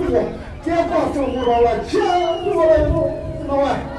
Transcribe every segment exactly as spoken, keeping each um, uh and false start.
སྐྱེས་པ་སོགས་མོ་རང་ལ་ཆེ་བ་ལ་ཡོད་ནོ་བ།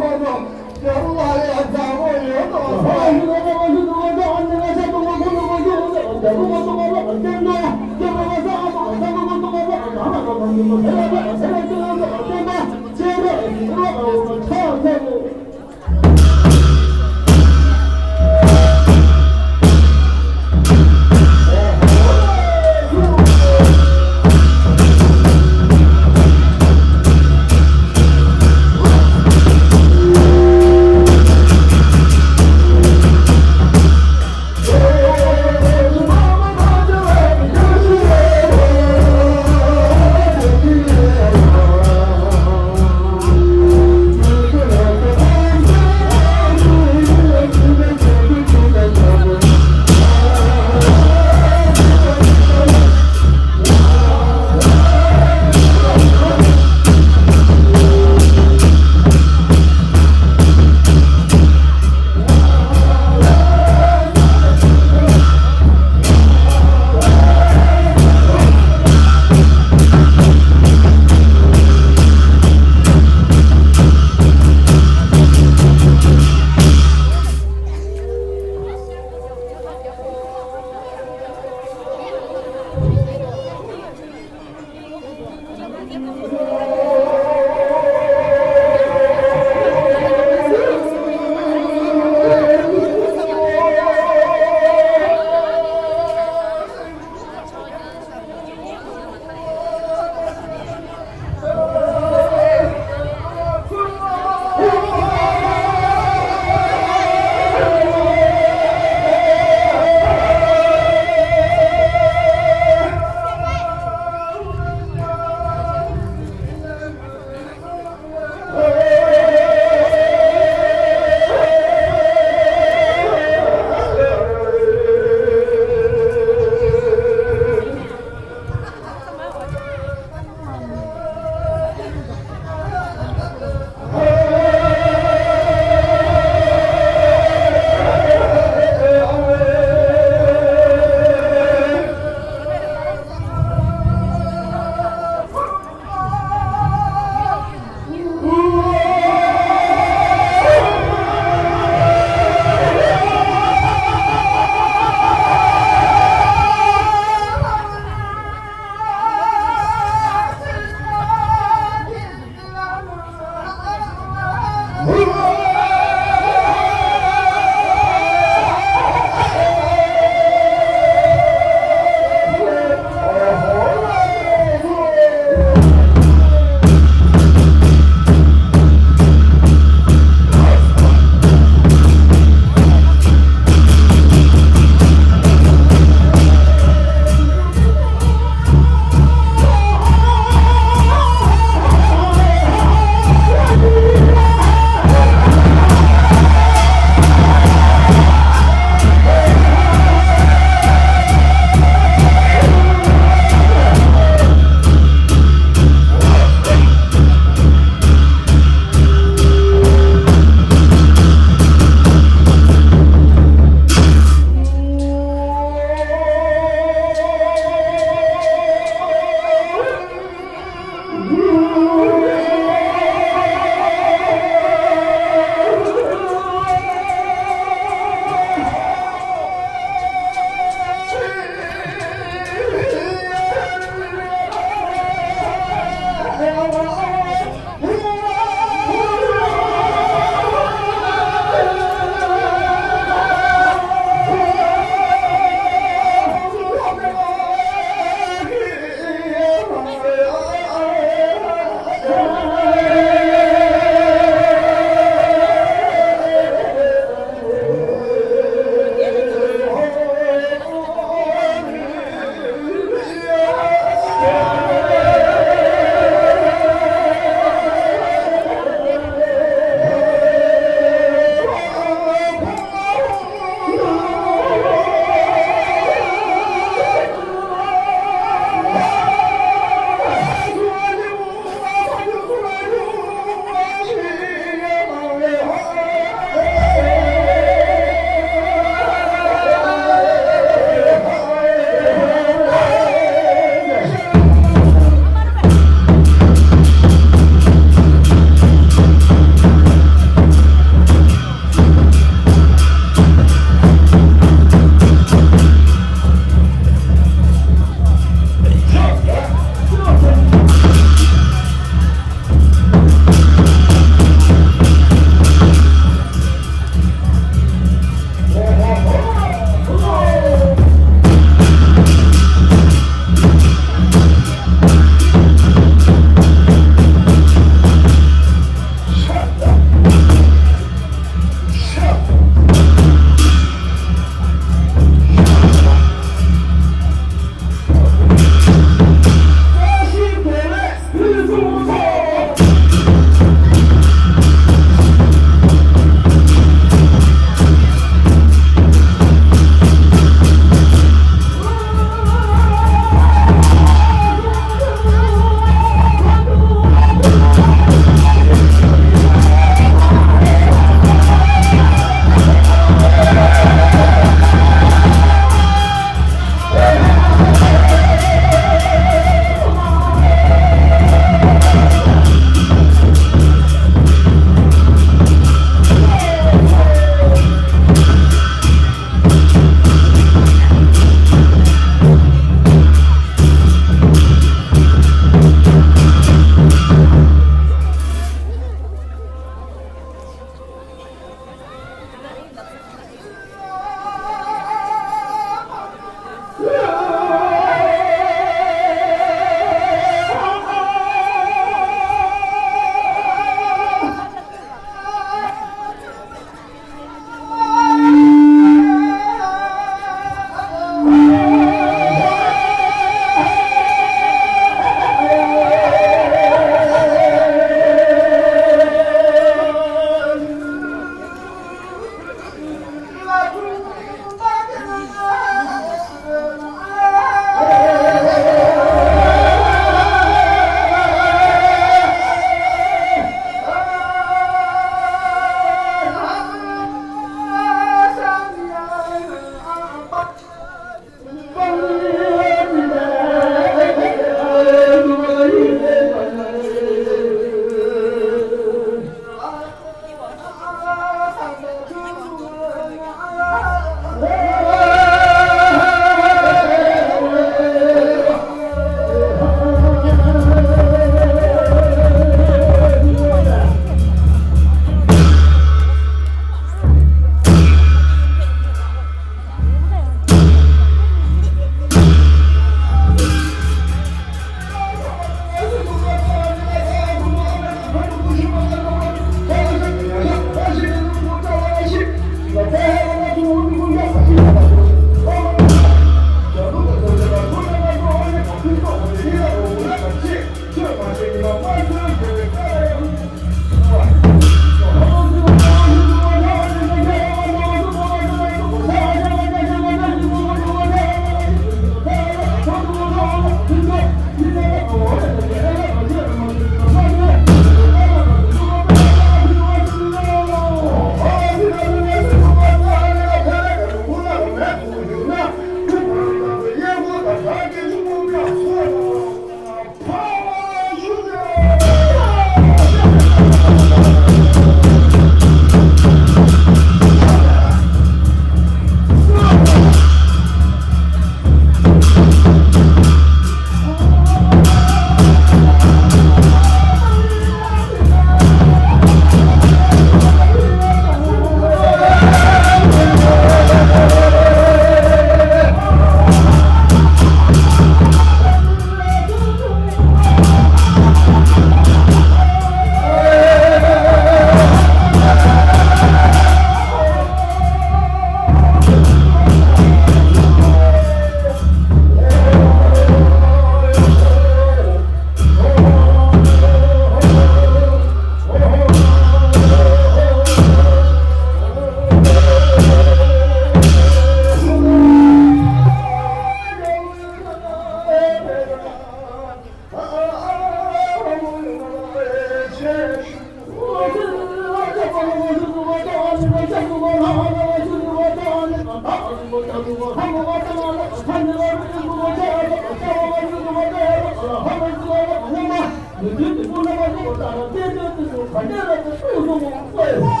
ལུས་རྟེན་དེ་ཚོ་རྣམ་པ་ཀུན་ཏུ་བལྟ་བ་རྟེན་འབྲེལ་དེ་ཚོ་ག་འདྲ་ལ་དེ་ཐུགས་སུ་མ་ཁོ་ཡོད།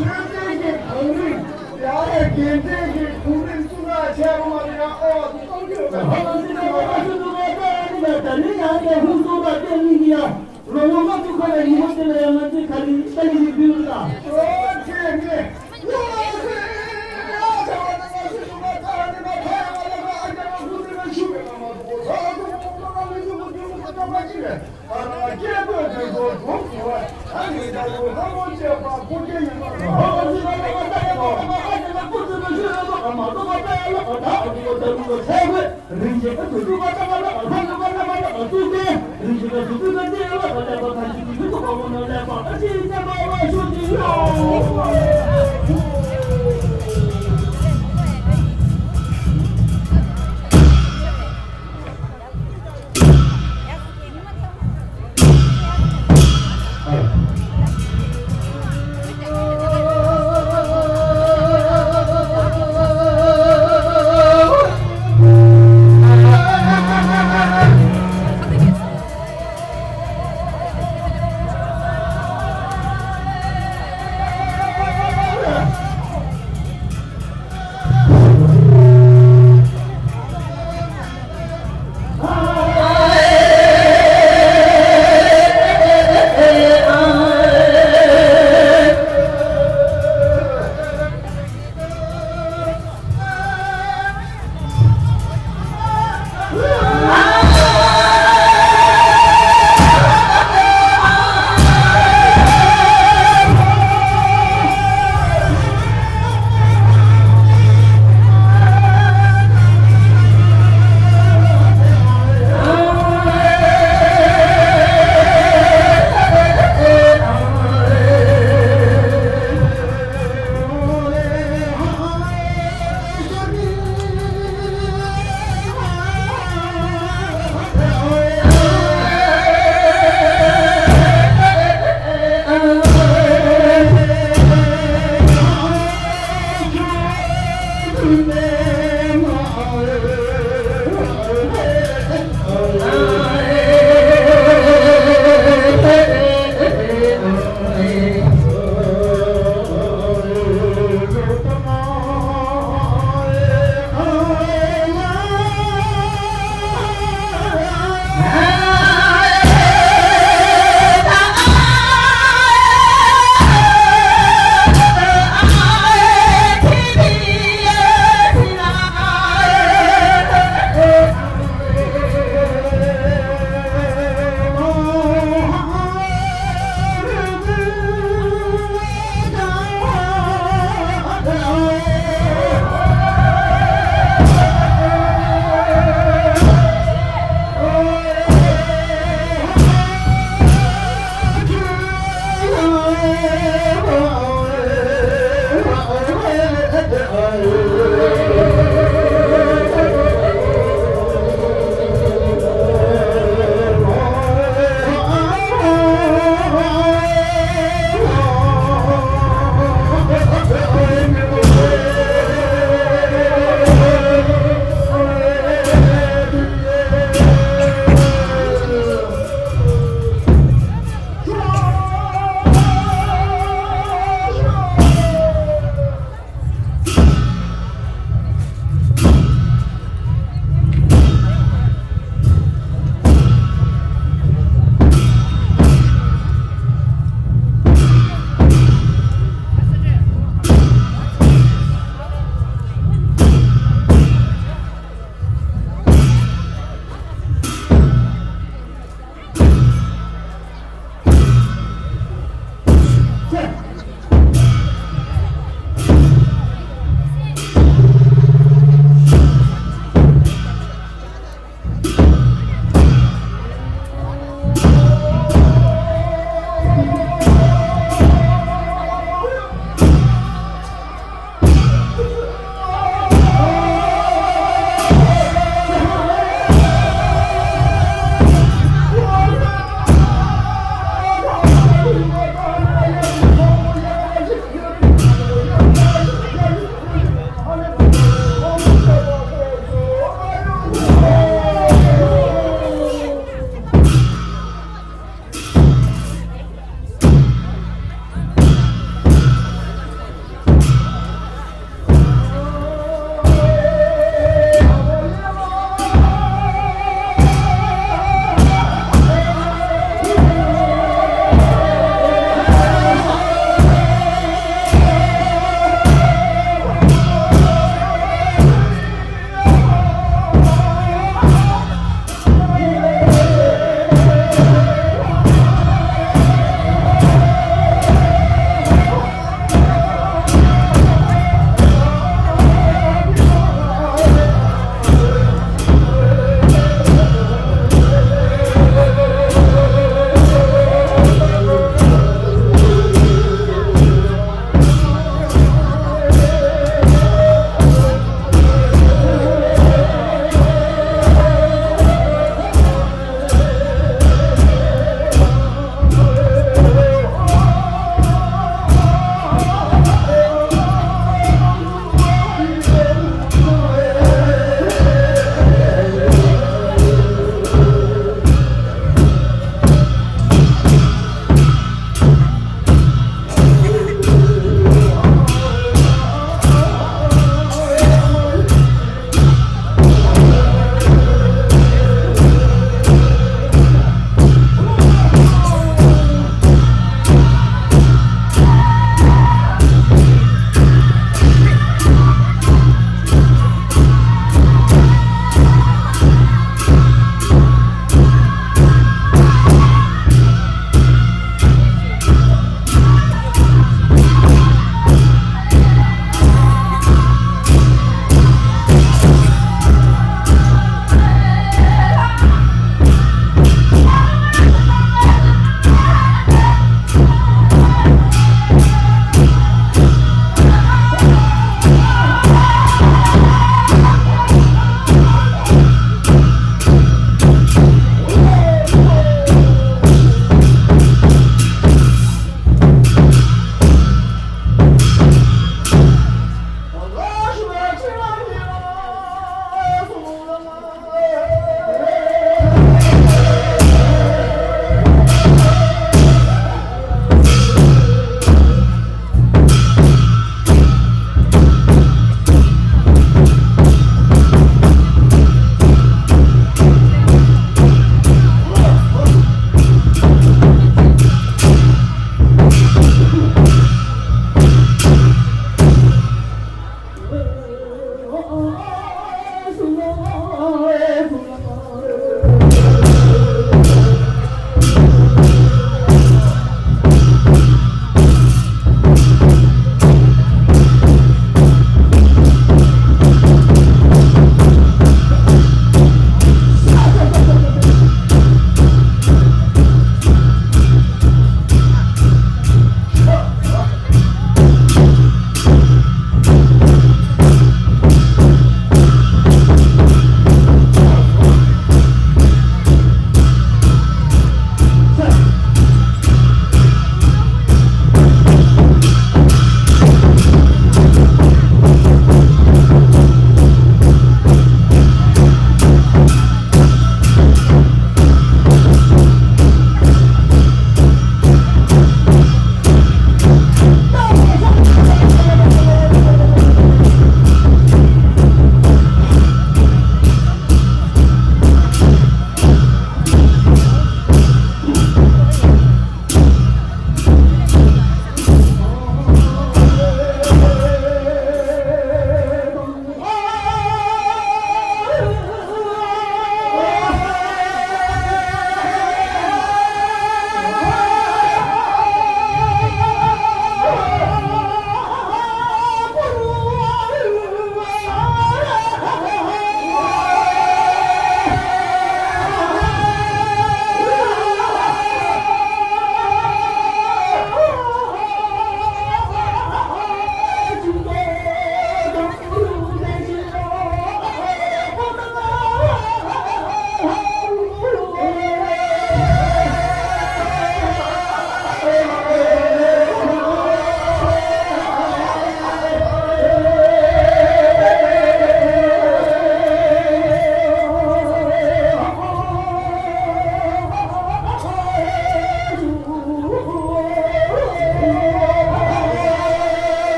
ཆོས་ལྡན་གྱི་གངས་རི་ཡ་རེ་དགེ་འདུན་གྱི་གངས་རི་གསུང་ངག་བྱས་པ་མ་རེད། ཡང་ཨོ་ཏོ་ཏོ་ཏོ་ད་རེས་ཡང་དེ་ཧུར་སུ་ད་ལྟ་ཉིན་གྱི་ཡ་ལོ་ངོ་ལྔ་བཅུ་ཁ་ལ་ཉིན་མོ་དེ་ལ་ཡང་ང་ཚོས་ག་རེ་ལྟ་ཡི་ཞིག་འབུལ་ལ།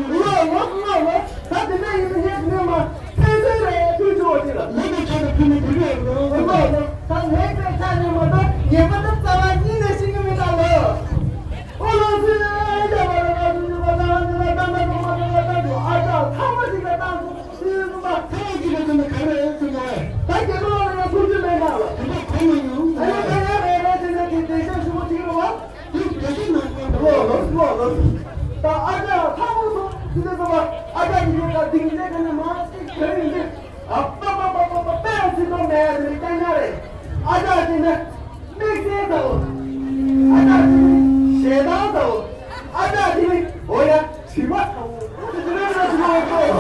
ལོ་ལོ་ལོ། ད་དེ་འདྲ་ཡིན་ན་ངས་ནས་མ་ཕན་ཚུན་རེ་ཕུལ་ནས་འགྲིག་ཡོད་འགྲོ། ལོ་ལོ་ལོ། ད་ངས་དཔེ་ཆ་ནས་མ་གཏོགས་ངས་མ་གཏོགས་རྩ་བ་ཉིད་ནས་ཤེས་ཀྱི་མེད་ད་ལོ། ཨོ་ལོ་སི་ཨེ་ཡ་བ་ལ་ང་ཚོ་ཉི་མ་ད་ང་ཉི་མ་ད་ང་ཚོ་མ་ད་ང་ད་ཚོ་ཨ་ཅག་ཚང་མ་ཅིག་ལ་ད་ཚོ་སི་ཨེ་ཚོ་མ་ཚང་མ་ཅིག་ལ་ཚོ་མ་ག་རེ་ཚོ་མ་ད་རྒྱལ་པོ་ལ་ང་ཐུགས་རྗེ་མེད་ན་ལ། དེ་འདྲ་གོ་མ་མྱོང་། ཨ་ཡ་ད་ཡ་རེ་རེ་དེ་ནས་དེ་དེ་ཤ་ཤུ་མ་ཅིག་ལ་བ། ལོ་ལོ་ལོ་ལོ། ད་ཨ་ཅག་ཚ་བོ་ཚོ་ཅི་ཟེར་ཟེར་བ། ཨ་ཅག་གི་ཡོད་ད་སྡིངས་ཆའི་ཁ་ནས་མར་ཅིག་ག་རེ་ཡིན་ཟེར། ཨ་པ་པ་པ་པ་པ་པས་ཚིག་ཐོག་མེད་ཟེར་རྐྱང་རྐྱང་རེད། ཨ་ཅག་ཅིག་ནི་དམིགས་བསལ་ཚ་བོ། ཨ་ཅག་ཅིག་ནི་ཞེ་སྡང་ཚ་བོ། ཨ་ཅག་ཅིག་ནི་འོ་ཡ་བྱིས་པ་ཚ་བོ། ཨ་ཅག་ཅིག་ནི་ཞེ་སྡང་ཚ་བོ།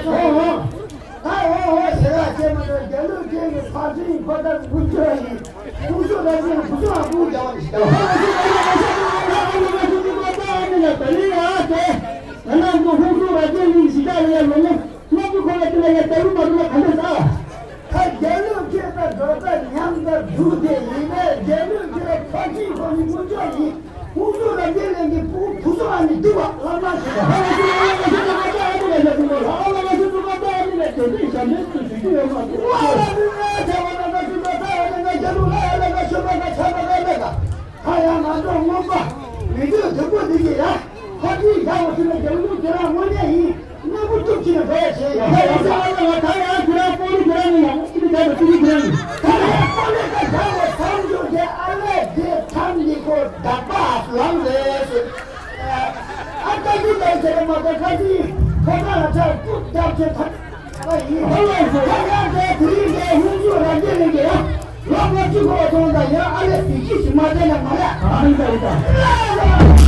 ད་འོ་འོ་ཟེར་བ་ཅན་མ་གཏོགས་རྒྱ་ལོས་སྐད་ཀྱི་ཕར་ཕྱིན་ཁོ་ཐག་དཀོན་མཆོག་ཡིན། དཀོན་མཆོག་རབ་བརྟན་བུ་ཆུང་ཨ་ཁུ་རྒྱལ་བ་ཞིག་དང་། ད་ལི་ཡ་ཏེ། ང་རང་ཚོ་དཀོན་མཆོག་རབ་བརྟན་གླིང་གཞིས་ཆགས་ལ་ཡ་ལོ་ངོ་ལྔ་བཅུ་འཁོར་བ་དེ་ལ་ཡ་ལྟ་བུ་མ་རུ་ལ་ག་འདྲ་ཟ། ད་རྒྱལ་བློན་ཁྱེད་དང་སྒྲོལ་དཀར་མཉམ་དུ་འདུག་དེ་ཡིན་ནའི་རྒྱལ་བློན་ཁྱེད་ལ་ཕ་ཁྱིམ་ཁོ་ནི་དཀོན་མཆོག་ཡིན། ཁོང་ཚོ་ལ་དེ་ལས་ཀྱི་བུ་བུ་ཚོ་ཨ་ནི་འདུག་བ་བླ་མ་ཞིག་ཧ་ལ་ཞིག་ཧ་ལ་ཞིག་ཏུ་མ་ལྟ་ཨ་ནི་ལ་ཞག་ཏུ་མ་ལ་ཧ་ལ་ཞིག་ཏུ་མ་ལྟ་ཨ་ནི་ལ་དེ་འདྲའི་ཞབས་ལས་སུ་ཞུ་རྒྱུ་ཡོད་མ་འདུག་ཨ་ལ་ནི་ང་བྱ་བ་ན་ད་ཞུ་ད་ད་ཨ་ནི་ང་རྒྱལ་བློན་ལ་ཨ་ལ་ང་ཤོད་པ་ང་ཆ་པ་ལ་ལ་ད་ད་ཡང་ང་ཚོ་སྔོན་པ་མི་འདོད་དུ་པོ་འདི་ཡིན་ཡ། ཕ་ཚུལ་བཞག་པ་ཞིག་ལ་རྒྱལ་བུ་ཁྱེད་རང་དངོས་གནས་ཡིན། གནས་པོ་སྟོབས་ཆེ་ན་འགྲོ་ཡ་བྱེད་ཡ། ཡ་ཡ་ཡ་ད་ཡ་ཁྱེད་རང་པོ་ལི་ཁྱེད་རང་ནི་ཡང་ཨི་ཏི་ད་ད་ཏི་ཁྱེད་རང་ནི། ད་ཡ་པོ་ལི་ད་བཞག་པ་ཐམ་ཆོག་གི་ཨ་ལས་དེ་ཐམ་གྱི་ཁོ་བདག་པ་ལང་རེད་ཟེར། ཨ་ད་ཀི་ད་ཁྱེད་རང་མ་ད་ཁ་ཅི་ཁ་ སྐྱབས་བཅོལ་ཐབས་པ་ཡིན། ཧོ་ལོ་ཧོ། ཡང་ཡང་དེ་དེ་རིང་འདིར་ཧུན་སུར་རབ་རྒྱས་གླིང་གི་ཡང་ལོ་ལྔ་བཅུ་འཁོར་བ་སོང་ཙང་ཡང་ཨ་ལས་གཟི་བརྗིད་ཞིག་མ་བསྟན་ན་མ་རེད། ཨ་རིང་ད་རིང་ད།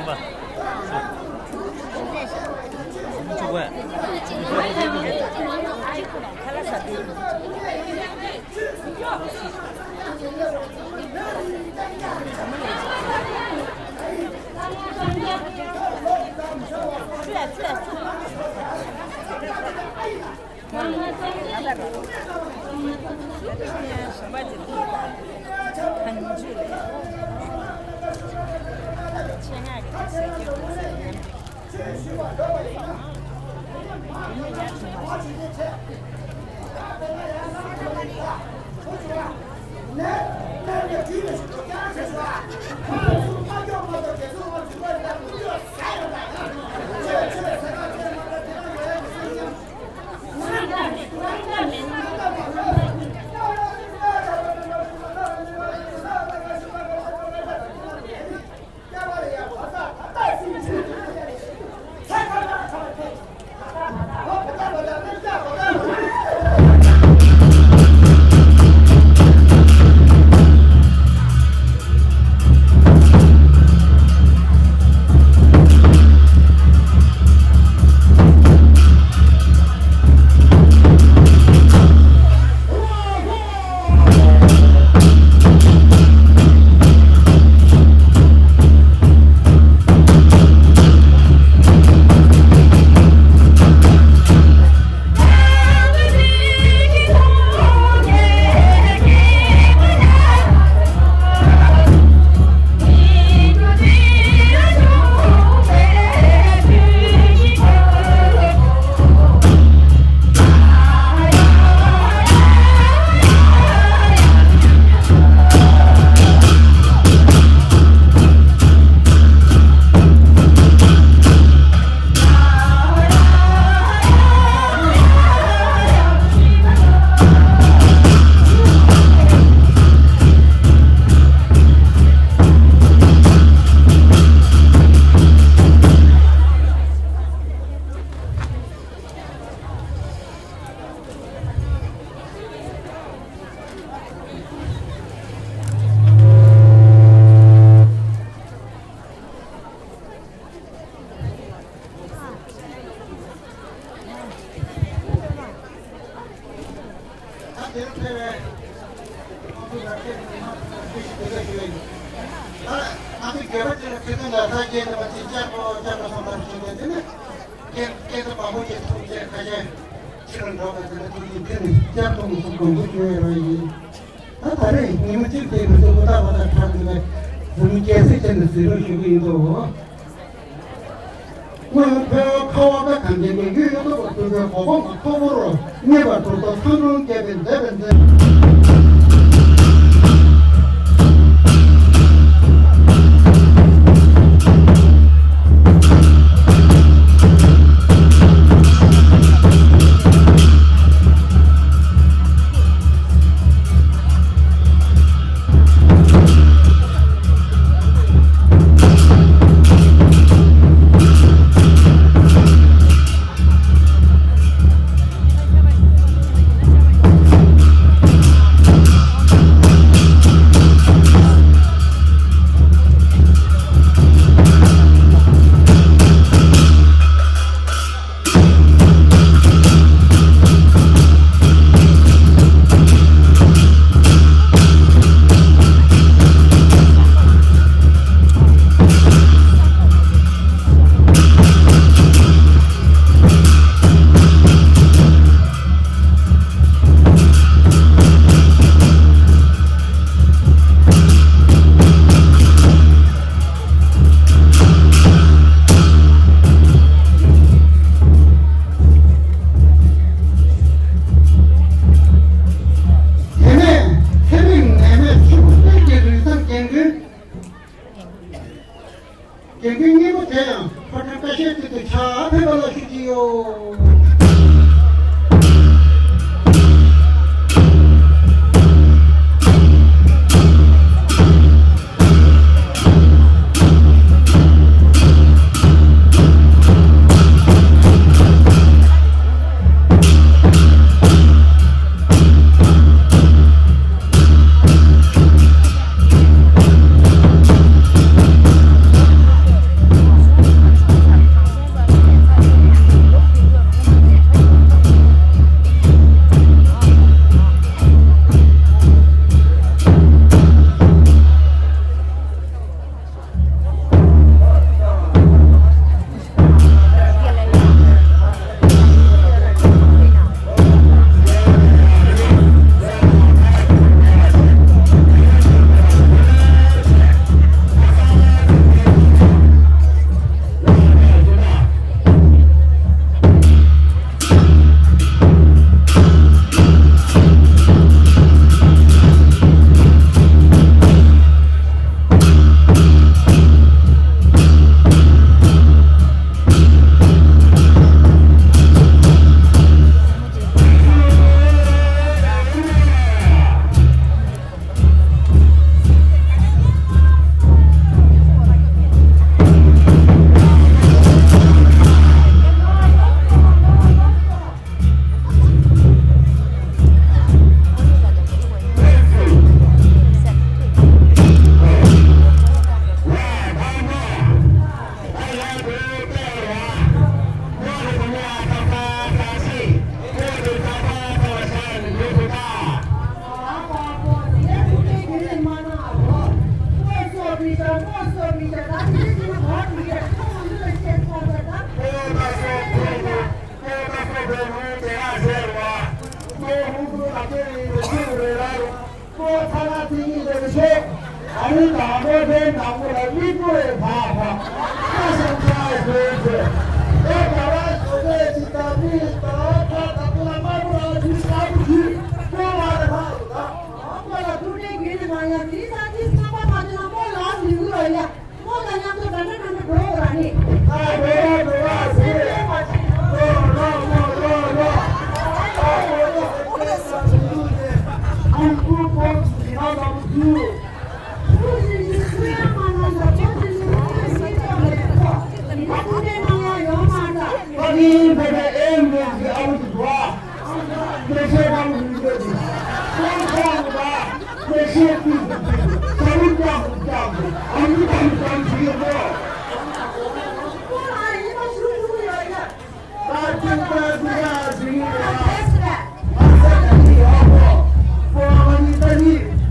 ད་དེར་ཕེབས་པའི་ཁོང་ཚོ་ལ་སྐད་འབོད་ཞུ་དེ་འདྲ་ཞུ་ཡ་ཡིན། ད་ང་ཚོ་རྒྱལ་བ་ཅིག་ལ་ཁྲི་སྟོན་ལ་ས་སྐྱེས་ནས་མ་ཚིག་བཅར་དགོས་བཅར་དགོས་བསམ་པ་ཞུ་དེ་འདི་ནི་སྐད་སྐད་དུ་མང་པོ་ཅིག་ཐུག་བཅས་ཁ་ཤས་ཕྱིར་འགྲོ་བ་དེ་འདྲ་ཐུག་ཡིན་དེ་ནི་བཅར་དུ་མི་ཚུགས་དགོངས་པ་ཞུ་ཡ་རང་ཡིན། ད་ད་རེས་ཉིན་མོ་གཅིག་དེ་ང་ཚོ་ཀོ་ཐག་པ་དང་ཁྲག་འདུས་པའི་འཛུལ་རྒྱལ་སྲིད་ཅན་དུ་གཟིགས་རོགས་ཞུ་གི་ཡིན་འདུག་སྔོན་བོད་ཁ་བ་ཀ་གངས་ཅན་གྱི་ཡུལ་ཡོད་དོ་བ་སྟོན་པའི་གོ་འཕང་གི་ཐོག་པོ་རུ་གནས་པ་གྲུབ་ཐོབ་ཚང་འཛོམས་རྒྱས་པའི་མཛད་པའི་མཛད། དེ་ནས་ཚེ་རིང་ནད་མེད་ཆོས་སྐུ་གསེར་གྱི་རིན་བཟང་རྒྱལ་མགོན། རྒྱལ་མགོན་སྙིང་པོ་དེ་ཡང་ཕོ་བྲང་ཀ་ཤའི་སྟེང་དུ་ཕྱག་ཕེབས་པ་ལ་ཞུ་གི་ཡོད། ཚོ། ཨ་རི་དང་ནོ་བྷེལ་དང་པོ་ལ་མི་པོ་རེ་ཕ་ཕ་ཁ་སང་ཚ་ཡི་ཚོ་ཚོ། ཨེ་ད་ར་ཞོ་ཚེ་ཅི་ད་མི་ད་ཁ་ད་པོ་ལ་མ་པོ་ལ་ཅི་ད་པོ་ཅི་པོ་ལ་རེ་ཕ་ད། ཨ་པོ་ལ་ཐུག་ཏེ་གི་ནི་མ་ཡ་ཅི་ས་ཅི་ས་པ་མ་ཅི་ན་པོ་ལ་ཟི་གུ་ར་ཡ། ཁོང་དང་མཉམ་དུ་འདྲ་འདྲ་འདྲ་འདྲ་འགྲོ་དགོས་ར་ནི། ཨ་འགྲོ་ར་འགྲོ་ར་ཟེར། འགྲོ་ར་འགྲོ་ར་འགྲོ་ར། ཨ་འགྲོ་ར་འགྲོ་ར་འགྲོ་ར། ཨ་འགྲོ་ར་འགྲོ་ར་འགྲོ་ར། ཨ་ནི་ཕ་གི་ཨེ་འགྲོ་གི་ཨ་འགྲོ་ར། ཡེ་ཤེས་རང་གི་ཡོད་དེ། ཁོང་ཁོང་ལ་ཡེ་ཤེས་ཀྱི་ས་རུ་ཀྱང་ཀྱང་ཨ་ནི་དང་ཀྱང་ཞིག་ཡོད། ཁོང་ལ་ཡིན་པ་ཞུ་ཞུ་ཡོད་ཡ། ད་ཅིག་ད་ཅིག་ཡ་ཞིག་ཡོད། ཨ་ས་ད་ཅིག་ཡོད་ཁོ། ཁོ་ཨ་ནི་ད་ནི། ཨ།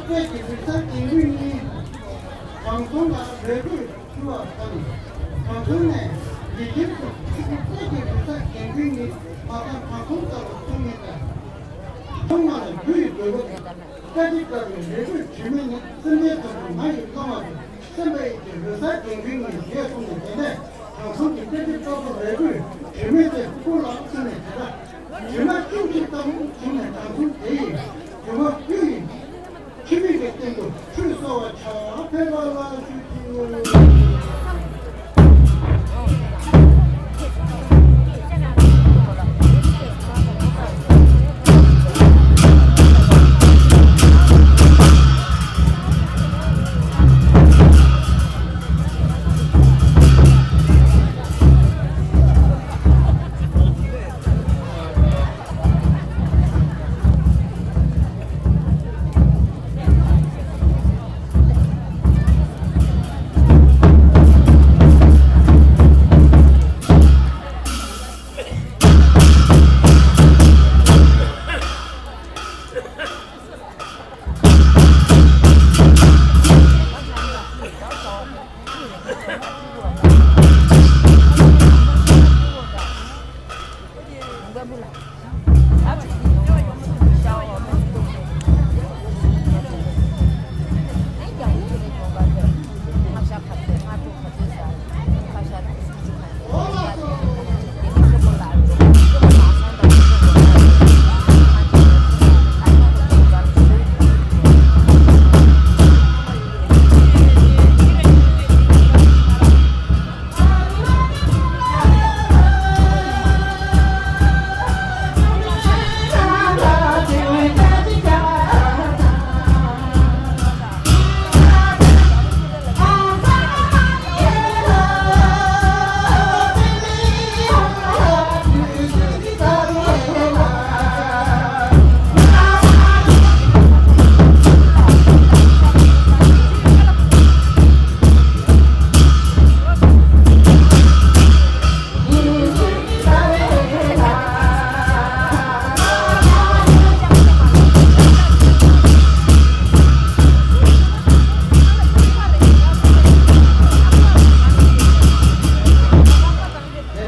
བོད་ཀྱི་རིག་གསར་རྒན་རྒོན་གཉིས་དྲང་སྲོང་ལ་རེ་སྐུལ་ཞུ་བ་དང་། དྲང་སྲོང་ནས་ཉིན་རྒྱུན་དུ་ཆུ་ཚོད་བརྒྱད་ཀྱི་རིག་གསར་རྒན་རྒོན་གཉིས་མ་དང་དྲང་སྲོང་ལྟ་བུ་གསུང་མཁན་དང་། ཐོག་མར་རྒྱུ་ཡི་དགོས་པ་དང་བཀའ་ཁྲིད་ལྟ་བུའི་རེ་སྐུལ་ཞུ་མི་ནི་སེམས་ཅན་ཐམས་ཅད་མ་ཡི་བླ་མ་དང་སེམས་དཔའ་ཡི་གི་རིག་གསར་རྒན་རྒོན་གཉིས་ཞེས་གསུངས་ནས། དེ་ནས་དྲང་སྲོང་གི་བཀའ་ཁྲིད་ལྟ་བུ་རེ་སྐུལ་ཞུ་མི་དེ་སྐུ་ལ་བསྟིམ་ནས་བྱེ་བྲག་སྒྱུ་མ་བཅུ་གཅིག་ལྟ་བུ་བྱུང་ནས། དྲང་སྲོང་དེ་ཡིས་སྒྱུ་མ་དབུས་ཡི་ཁྱིམ་མིག་གི་སྟེང་དུ་ཁྲུས་གསོལ་བར་བྱ། ཕེབས་པ་ལ་ཞུ་ཞུ། དེ་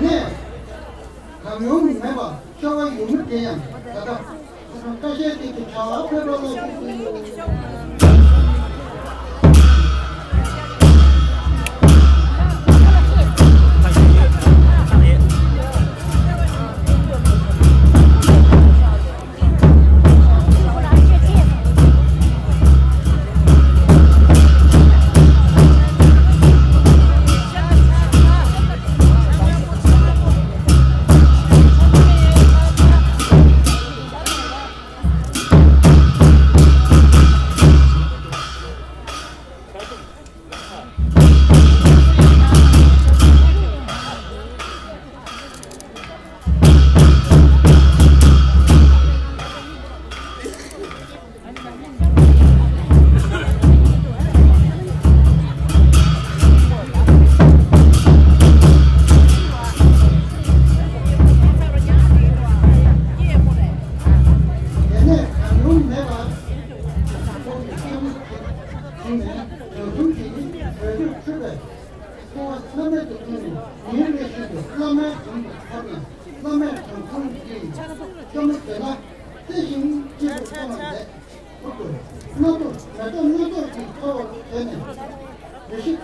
ནས་གང་ཡོང་མེད་པ་ཤོར་བ་ཡོང་མི་དེ་ཡང་ད་ལྟ། ཁ་ཤས་ཀྱིས་ཀྱི་ཆ་ལ་ཕེབས་པ་ལ་ཞུགས་སུ་ཡོད། དེ་ནས་གང་རུང་མེད་པར། ཁོང་གི་སྐྱེས་བུ་དེ་བྱུང་ནས་དྲང་སྲོང་གིས་བོད་དུ་ཁྲིད་པའི་འཚོ་བ་བླ་མེད་དུ་བཏང་ནས། ཉིན་རེ་བཞིན་དུ་བླ་མའི་དྲུང་དུ་ཐོབ་ནས། བླ་མས་དྲང་སྲོང་གི་ལྕམ་མོ་དེ་ལ་བརྩེ་ཞིང་སྐྱིད་པའི་སྐྱོ་བ་མཛད། ཐུགས་སུ་སྣ་ཐུག་མེ་ཏོག་སྣ་ཚོགས་ཀྱིས་མཐོ་བར་བྱས་ནས། རེ་ཞིག་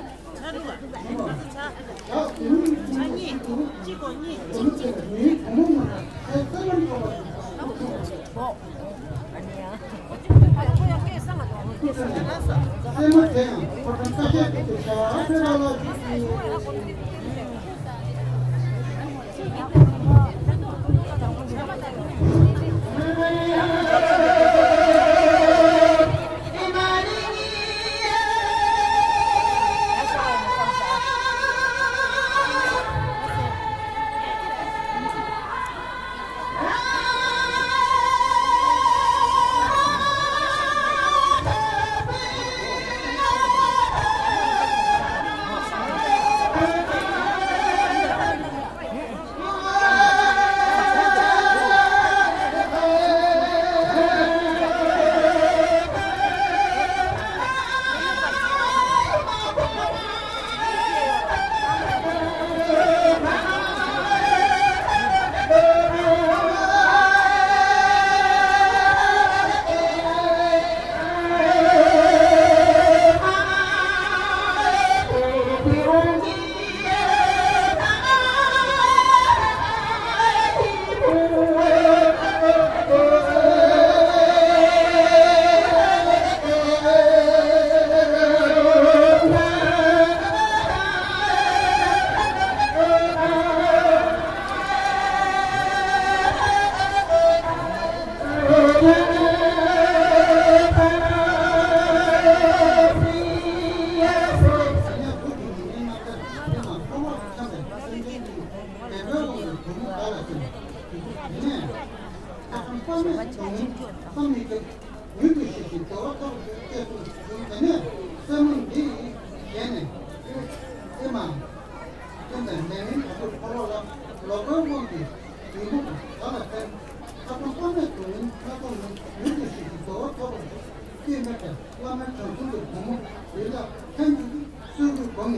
བྱང་ཆུབ་ཀྱི་བུ་མོ་ཡིན་ལ་ཐན་ཅིག་གིས་གསོན་པོའི་སྒོ་ནས་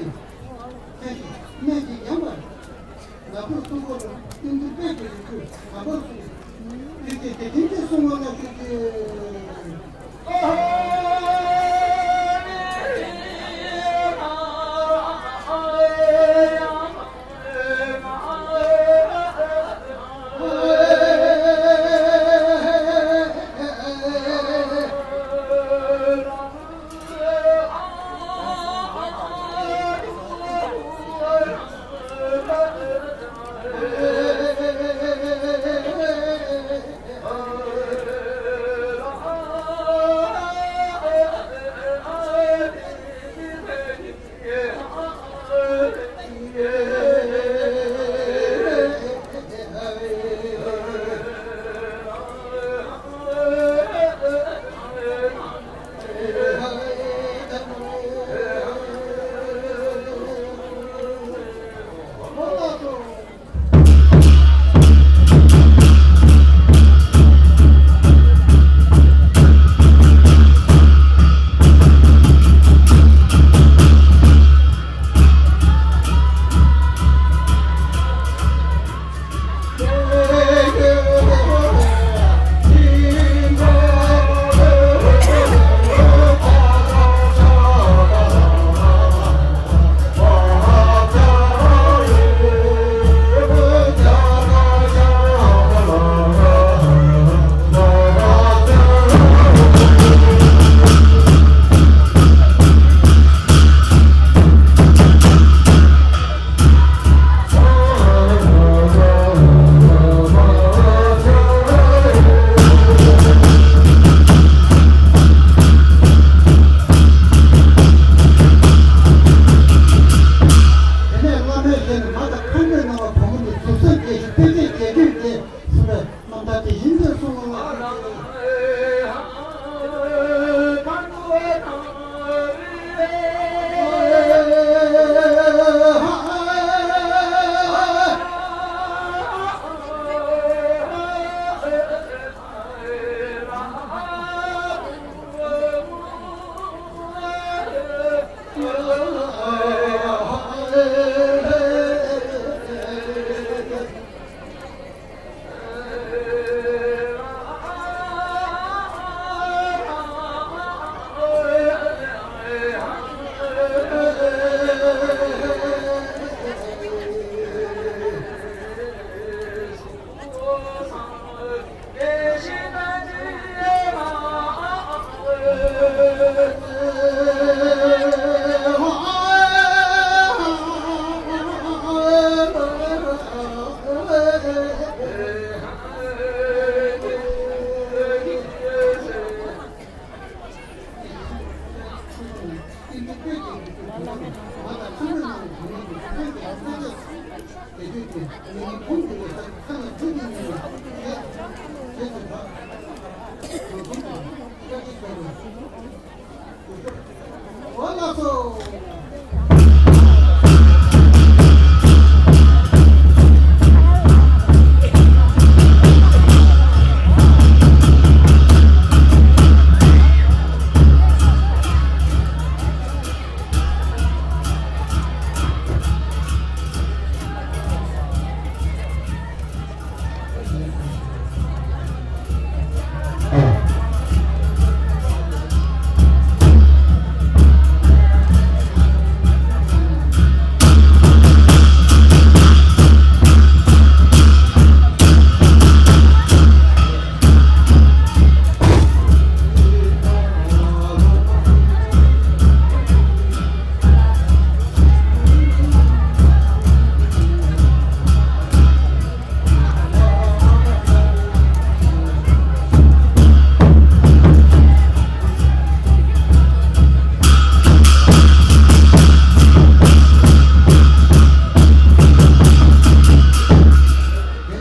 ཐན་ཞིང་སྨན་གྱིས་ཡང་བར་ནག་པོའི་སྲུང་འཁོར་ལ་ཏིང་ཏིང་དཔལ་གྱི་རིགས་ཀྱི་དམ་པ་སོགས་ཀྱི་དེ་དེ་དེ་དེ་གསུང་བ་ལ་ཞུ་ཅིག་དེ་ནས་བླ་མའི་ཞལ་ནས། མ་དང་ཁང་པའི་ནང་ལ་བུ་མོ་ནི་གཟུགས་སེམས་དགྱེས་ཤིང་དཔེ་བྱད་བརྒྱད་བསྡུས་ཏེ་གསུངས་པའི་རྣམ་ཐར་དེ་བཞིན་དུ་གསུངས་པ་ལ། འོ་ལགས་སོ། དེ་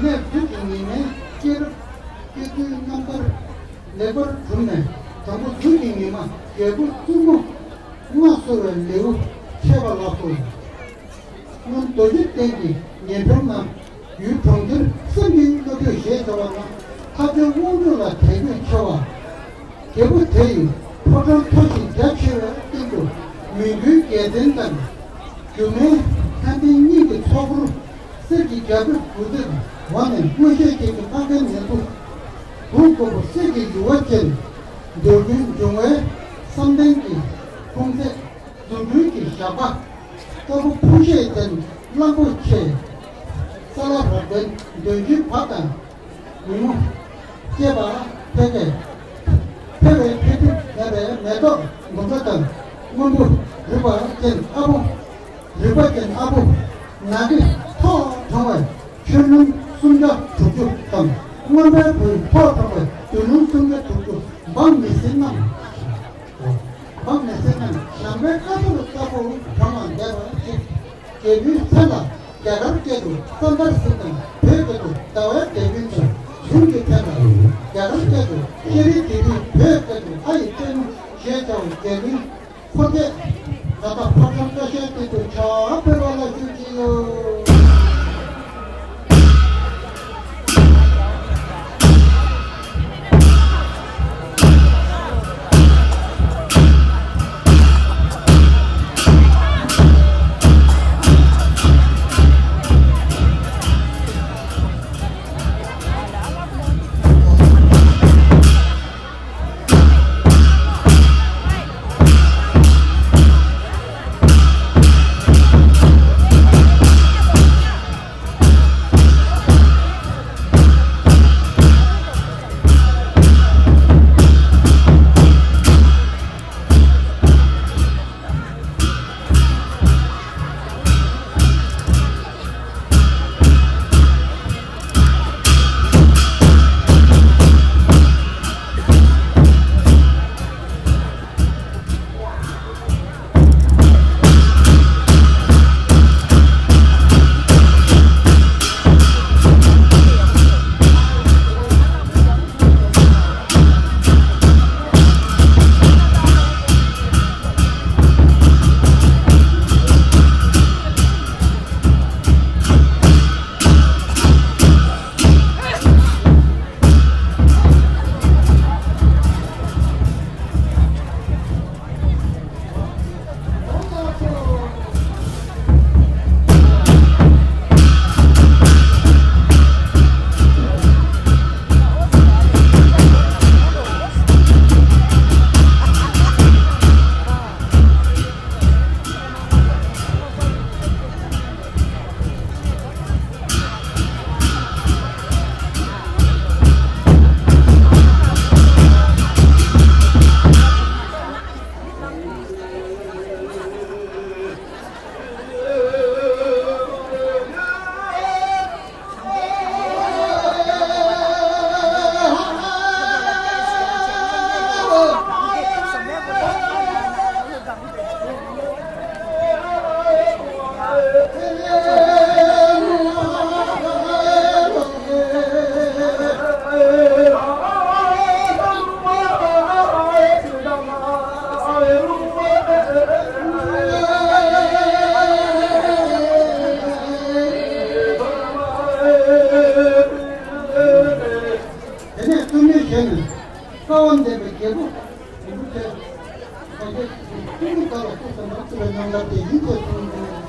ནས་དུས་ཀྱི་ཉི་མའི་སྐྱེས་རབས་སྐྱེས་དུས་རྣམ་ཐར་ལེགས་པར་གྲུབ་ནས། དང་པོ་དུས་ཀྱི་ཉི་མ་རྒྱལ་པོ་བཙུན་མོ་མངའ་གསོལ་བའི་ལེའུ་འཆད་པ་ལགས་སོ། སྔོན་རྡོ་རྗེ་གདན་གྱི་ཉེ་འགྲམ་ན་ཡུལ་གྲོང་ཁྱེར་བསམ་གྱི་བློ་གྲོས་ཞེས་བྱ་བ་ན། ལྷ་ལྡན་དབང་ཕྱུག་ལ་དད་གུས་ཆེ་བ། རྒྱལ་པོ་དེ་ཡིས་ ཕོ་བྲང་མཐོ་ཞིང་རྒྱ་ཆེ་བའི་སྟེང་དུ་མོན་གྷོའི་རྒྱལ་མཚན་དང་། སྒྱུ་མའི་ལྷ་ལྡན་གཉིས་ཀྱི་ཚོགས་འཁོར། གསེར་གྱི་རྒྱ་ཕོབ་དགུ་མཛེས་འོག་ནས་མངོན་ཤེས་ཅན་གྱི་ལྷ་ཁང་ནས་འདུག། གདུང་དཀར་པོ་གསེར་གྱི་ཡུ་བ་ཅན། འདོད་དགུའི་འབྱུང་བའི་བསམ་གཏན་གྱི་ཁུངས་སེ། རྫུ་འཕྲུལ་གྱི་ཞགས་པ། ལྟ་བུ་ཕུ་ཤེས་ཅན་གླང་པོ་ཆེ། ས་ལ་རབ་ལྡན་འདོད་འཇོའི་བ་དང་། ཉིན་མོ་སྐྱེས་པ་ཕལ་སྐད། ཕལ་བའི་འཕེལ་འགྲིབ་མེད་པའི་མེ་ཏོག་འབུམ་ཕྲག་དང་། སྔོན་པོ་རིག་པ་ཅན་ཨ་ཕོ། རིག་པ་ཅན་ཨ་ཕོ། ནགས་ཀྱི་ཐོག་དྲངས་པའི་ཆོས་ལུང་སུམ་བརྒྱ་དྲུག་ཅུ་དང་། སྔོན་པོའི་བུས་ཐོག་དྲངས་པའི་བདུད་ལུང་སུམ་བརྒྱ་དྲུག་ཅུ། འབངས་མི་སེར་རྣམས། འབངས་མི་སེར་རྣམས་བྱམས་པའི་ཁ་ཐུག་ལྟ་བུ་གྲངས་ལ་འདས་པ་ཞིག། རྒྱལ་པོའི་མཚན་ལ་རྒྱ་གར་སྐད་དུ་སན་དར་སིང་དང་། བོད་སྐད་དུ་ཟླ་བའི་འབྲས་བུ་འདུག། གཞུང་གི་མཚན་ལ་རྒྱ་གར་སྐད་དུ་ཤེས་རིག་དེ་དུས། བོད་སྐད་དུ་ཨ་ཡི་རྩེ་མོ་ཞེས་བྱ་བ་རྒྱལ་པོའི་འཁོར་རྒྱལ། ད་ལྟ་ཕོ་བྲང་བཀྲ་ཤིས་སྟེང་དུ་ཕྱག་འབུལ་བ་ལ་ཞུ་གི་ཡོད། དེ་ནས་བཙུན་མོའི་ཞལ་ནས། དཀའ་བ་འདས་པའི་རྒྱལ་པོ། རིན་པོ་ཆེ། ཁོང་ཚོས་ཀུན་སློང་དགའ་ལ་སོགས་པ་ནང་བཙུན་པའི་རྣམ་ཐར་དེ་ཡིན་ཚད་གསུངས་འདུག།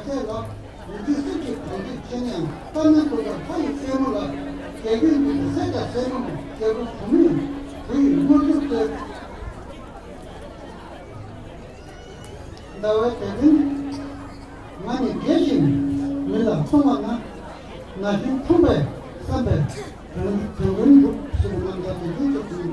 ཚེ་ལ་མི་ཚེ་སྲིད་ཀྱི་གྲོང་ཁྱེར་ཆེ་ནའང་། ལྟ་ན་སྡུག་པའི་ལྷ་ཡི་སྲས་མོ་ལ། རྒྱལ་ཀུན་འདུས་པའི་སྲས་དང་སྲས་མོ་མོ། རྒྱལ་པོ་བུ་མོས་བུ་ཡི་དངོས་གྲུབ་སྩོལ། ཟླ་བའི་དེ་རིང་ང་ནི་དགེ་ཞིང་མི་ལ་སོང་བ་ན། ན་གཞོན་འཁྲུངས་པའི་བསམ་པས་དོན་དོན་ཀུན་འགྲུབ་ཞེས་པའི་རྣམ་ཐར་དེ་ཉིད་ཀྱི་དོན།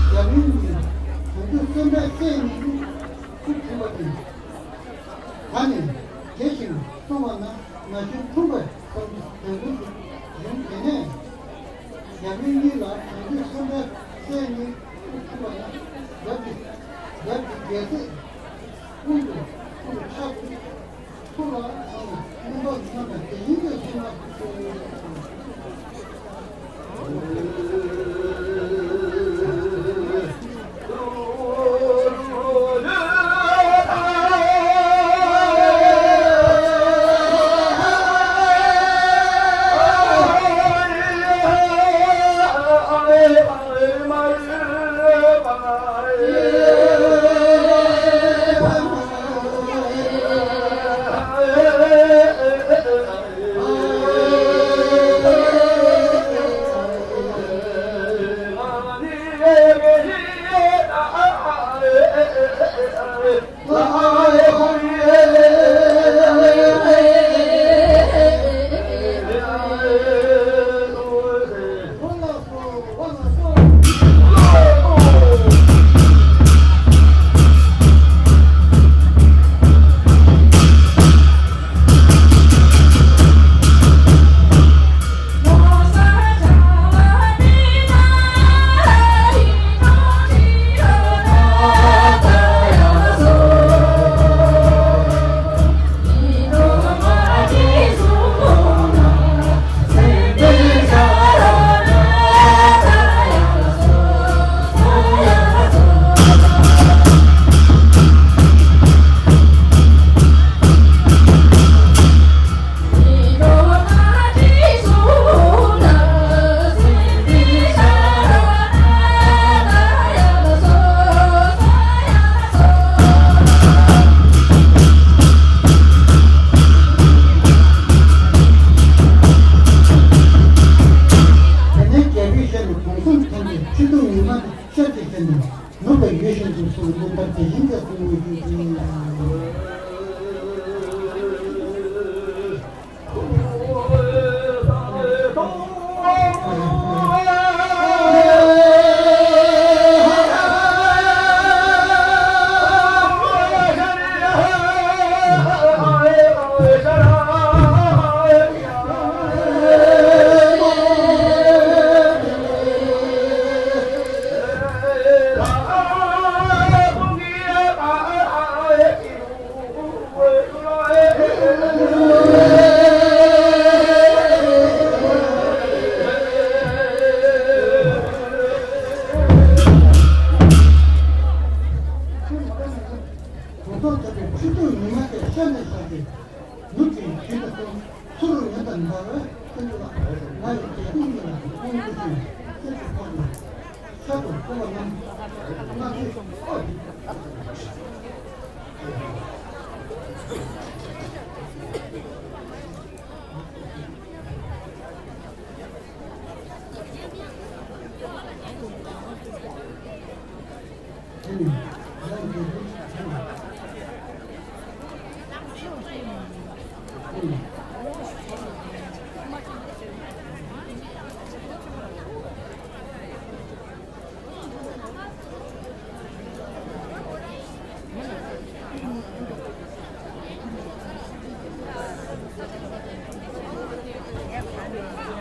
རྒྱ་མིན་གྱི་བོད་ཀྱི་སེམས་པའི་སྲས་གཉིས་ཀྱི་ཐུགས་ཐུབ་པ་དང་། ད་ནི་དེ་བཞིན་གསུངས་པ་ན། ན་གཞོན་འཁྲུངས་པའི་བསམ་པའི་དོན་ཀུན་འགྲུབ། ཡུམ་དེ་ནས་རྒྱ་མིན་གཉིས་ལ་བོད་ཀྱི་སེམས་པའི་སྲས་གཉིས་ཐུགས་ཐུབ་པ་ན། རྒྱབ་ཀྱི་རྒྱབ་ཀྱི་རྒྱལ་སྲས་ཀུན་ཏུ་ཀུན་ཏུ་ཕྱག་ཏུ། དེ་ནས་རྒྱལ་པོའི་ཞལ་ནས་གུང་གསེང་ཐོན་ཏེ་ཁྲི་གདུགས་ཉི་མ་དེ་ཤར་གྱི་ཞལ་ནས་ནུབ་ལ་ཡུལ་ཞིག་ཏུ་སོང་། འདི་ལྟར་དེ་བཞིན་དུ་གསུངས་ཡོད་ཅིང་། གུང་ཐང་ཐོབ་པའི་ཁྲི་གདུགས་ཉི་མ་དེ་ཤར་ནས་ཤར་ཏེ། ནུབ་ཀྱི་ཞིང་དུ་སོང་། ཚུར་ཉོན་དང་འདྲ་བའི་ཀུན་ཏུ་ལ། ང་ཡི་རྒྱལ་ཀུན་གྱི་ལ་ཁོང་ཁྲོ་ཞིང་སེམས་སུ་ཕོག་ནས། ཤར་དུ་འཕོ་བ་རྣམས་སྣ་ཚོགས་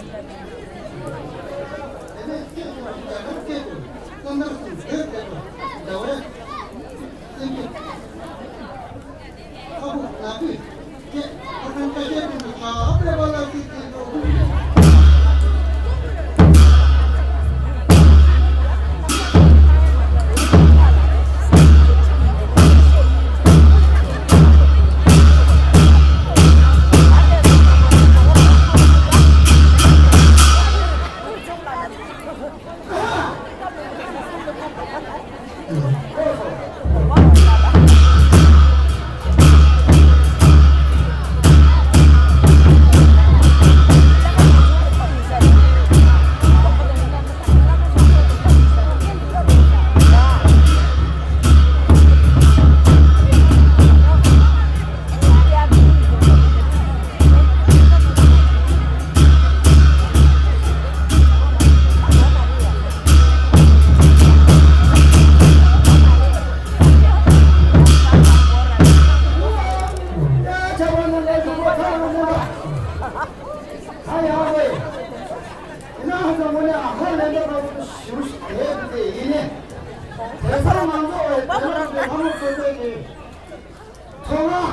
ཨོ། ཐོག་མ།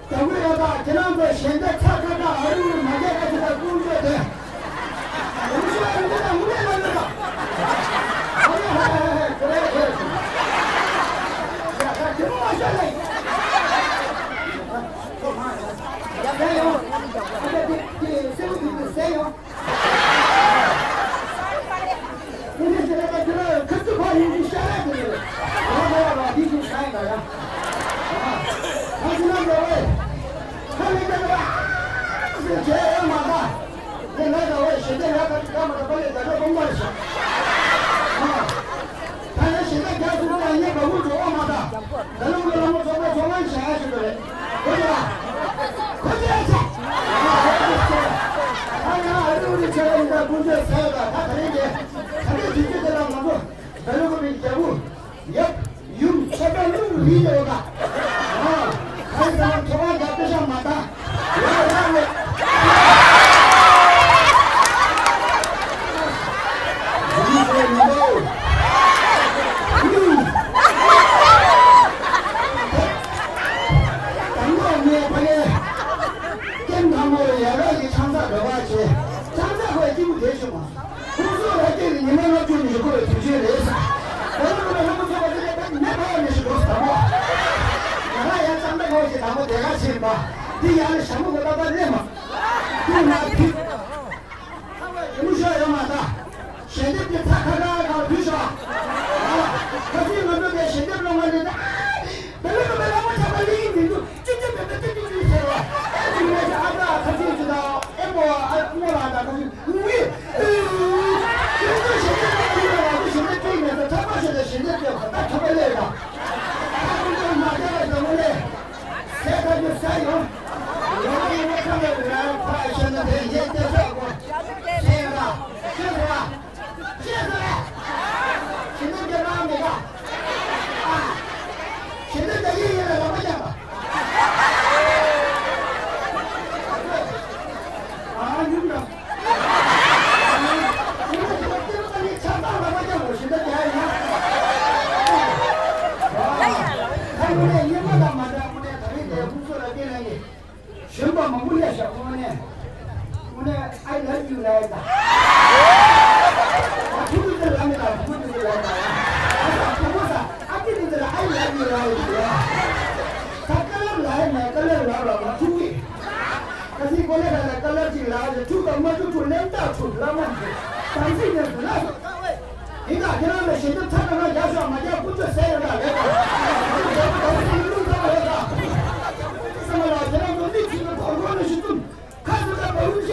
ད་གུ་ཡ་ད་ཁྱེད་རང་ཚོ་ཞལ་འདེབས་ཚ་ཁ་ཁ་ཨ་རུ་རུ་མ་རྒྱག་ཁ་ཅིག་ད་ཀུན་སྤྱོད་དེ། རུ་ཤོག་རུ་འདི་ད་མུ་ལེ་ལ་ལ་ད། ཨ་རུ་ཧ་ཧ་ཧ་ཧ་ཁོ་རེ་ཁོ་རེ། ཡ་ད་ཁྱེད་རང་མ་ཤོད་ལེ། ཡ་ད་ཡོང་། ཨ་ད་དེ་དེ་སེ་བུ་དེ་དེ་སེ་ཡོང་། ད་ཡང་ཞེ་དྲག་རྒྱག་ཐུབ་ན་ངས་བ་སྤུ་འགྲོ་བ་མ་ད། ད་ལུང་གི་ལྷ་མོ་ཚོགས་པའི་ཚོགས་ལངས་བྱ་ཡ་ཞིག་རེད། ཁོ་ཚོ་ལ། ཁོ་ཚོ་ཡ་ཆ། ད་ཡང་ཨ་རི་ཨུ་རི་ཆེ་བ་ཡིན་ད་ཀུན་སྤྱོད་ཟ་ཡ་ད་ད་ད་རིང་དེ། ད་ལྟའི་དུས་ཚོད་དེ་ལ་ང་ཚོ་ད་ལུང་གི་མི་རྒྱ་བུ། ཡབ། ཡུམ་ཆོས་པ་ལུང་རིག་ཡོད་ད། ཨ། ཁ་ཡི་ས་ལ་ཐོག་མ་རྒྱབ་པེ་ཤ་མ་ད། ཡ་ཡ་ཡ། ཁོང་ཚོ་ལ་སྐྱིད་པོ་དེ་བྱུང་བ། ཁོང་ཚོ་ལ་སྐྱིད་པོ་ཉི་མ་ལྔ་བཅུ་ནས་ཞུ་དགོས་པའི་དུས་ཚོད་རེད་ས། ད་ལོ་ལ་ལྷ་མོ་ཚོ་བ་དེ་ལས་ད་མེ་ཕ་ཡ་མེ་ཞིག་འགྲོ་ས་དང་པོ། ང་ལ་ཡང་ལྕགས་མདའ་ངོ་ཞིག་དང་པོ་དེ་ག་ཕྱིན་པ། འདི་ཡང་ལ་ཞྭ་མོ་གོ་ད་པ་རེད་མ། འདི་ང་ཕི། ཁ་བའི་རི་མོ་ཤོག་ཡོད་མ་ད། ཞལ་འདེབས་ཀྱི་ཚ་ཁ་ཁ་ཁ་བུད་ཤོག་ཁ་སང་ང་ཚོ་དེ་ཞལ་འདེབས་སློང་བ་ནས་ད། བེ་ལེ་ཀ་བེ་ལེ་མོ་ཆགས་པ་ལེགས་ཡིན་མི་འདུག་ཅི་ཅི་བེ་བེ་ཏི་ཏི་ཏི་ཟེར་བ། ཨེ་ཅི་མེད་ཅི་ཨ་ད་ཁ་ཅི་ཅི་ད་ཨེ་མོ་ཨ་མོ་ལ་ད་ཁ་ཅི་ངུ་ཡི། ཁྱོད་ཚོ་ཞལ་འདེབས་སློང་གི་ཡོད་ལ་ཁུ་ཞལ་འདེབས་སྤྲད་མེད་ད་ཐོག་མ་ཞལ་འདེབས་ཞལ་འདེབས་སྤྲད་ད་ཐོག་པ་ལས་ད། ཁ་ཅི་ཅི་མ་བྱས་པ་ཞིག་ངུ་ལས། ཟས་ཁ་ཅི་ཟ་ཡོང་། ཡོང་ཡོང་ཁ་ལ་ལ་ཕ་ཤ་ན་དེ་ཡེ་དེ་ཟ་གོ། ཟས་ཡོང་ད། ཤེས་སོང་ཨ། ཤེས་སོང་ཨ། ཞི་འདོད་རྒྱ་ནག་མེད་ཀ་ཨ། ཞི་འདོད་རྒྱ་ཡིན་ཡིན་ལ་ལག་པ་བརྐྱངས་པ། ཨ་ཡུམ་དང་། ཨ་ཡུམ་དང་སྐྱེ་བ་ནི་ཆགས་སྡང་ལག་པ་བརྐྱངས་པ་ཞི་འདོད་རྒྱ་ཡིན་ན། ཨ་ད་ངུ་ནས་ཡིན་མ་དང་མ་འདྲ་ངུ་ནས་ད་རིང་དེ་ཧུན་སུ་ལ་སྐྱེ་ལ་ཡིན། གཞོན་པ་མང་པོ་སླེབས་ཤག་དངོས་གནས། དངོས་གནས་I love you ལབ་ཡ་ད། ང་ཐུག་དུས་དེ་ལབ་མེད་ད་བུ་མོ་དེ་ཚོ་ལབ་ད་ཡ། ང་ད་བུ་མོ་ད་ཨ་ཅེ་དེ་ཚོ་ལ་I love you ལབ་ཡ་དེ་ལ། ད་དཀའ་ལས་ལབ་ཡ་མེད་དཀའ་ལས་ལབ་ལ་ང་ཐུག་གི། ཁ་སང་ཀོ་ལེ་ཁ་ལ་དཀའ་ལས་ཅིག་ལབ་ཡ་ཐུག་དང་མ་ཐུག་ཐུག་ལེན་ད་ཐུག་ལབ་མ་ཐུག་དམ་ཚིག་ནས་སུ་ལབ་སོང་། ཡིན་ད་ཁྱེད་རང་ལ་ཞེ་འདོད་ཚ་ག་ང་རྒྱག་ཤོག་མ་རྒྱག་ཀུན་སྤྱོད་ཟས་ཡོད་ད་ལས་ད། ང་ཚོ་རྒྱལ་པོ་རྒྱལ་པོ་ཚོ་ལ་ལུང་ཚ་བ་ཡོད་ད། སེམས་ལ་ཁྱེད་རང་ཚོ་མི་གཅིག་གི་ཐོག་མགོ་ནས་ཤི་ཙུམ། ཁ་ཚུགས་ད་བ་ལུང་ཤ་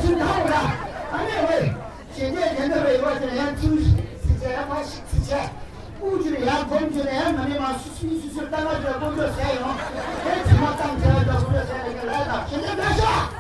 ཆེན་ཐང་བ་ད། ཨ་ནེ་ཝེ། ཞེ་འདོད་ཉན་ད་བའི་བ་ཅན་ཡང་ཚུལ་སི་ཅེ་ཡ་ཕ་ཤི་སི་ཅེ། ཀུ་ཅི་རེ་ཡང་གོམ་ཅི་རེ་ཡང་ང་མི་མ་སུ་སུ་སུ་སུ་ལྟ་ང་ཅི་ལ་ཀུན་སྤྱོད་ཟས་ཡོང་། དེ་དྲི་མ་བཏང་ཆེ་བ་ཅག་ཀུན་སྤྱོད་ཟས་ལ་ཀྱི་ལ་ད་ཞེ་འདོད་ད་ཤ།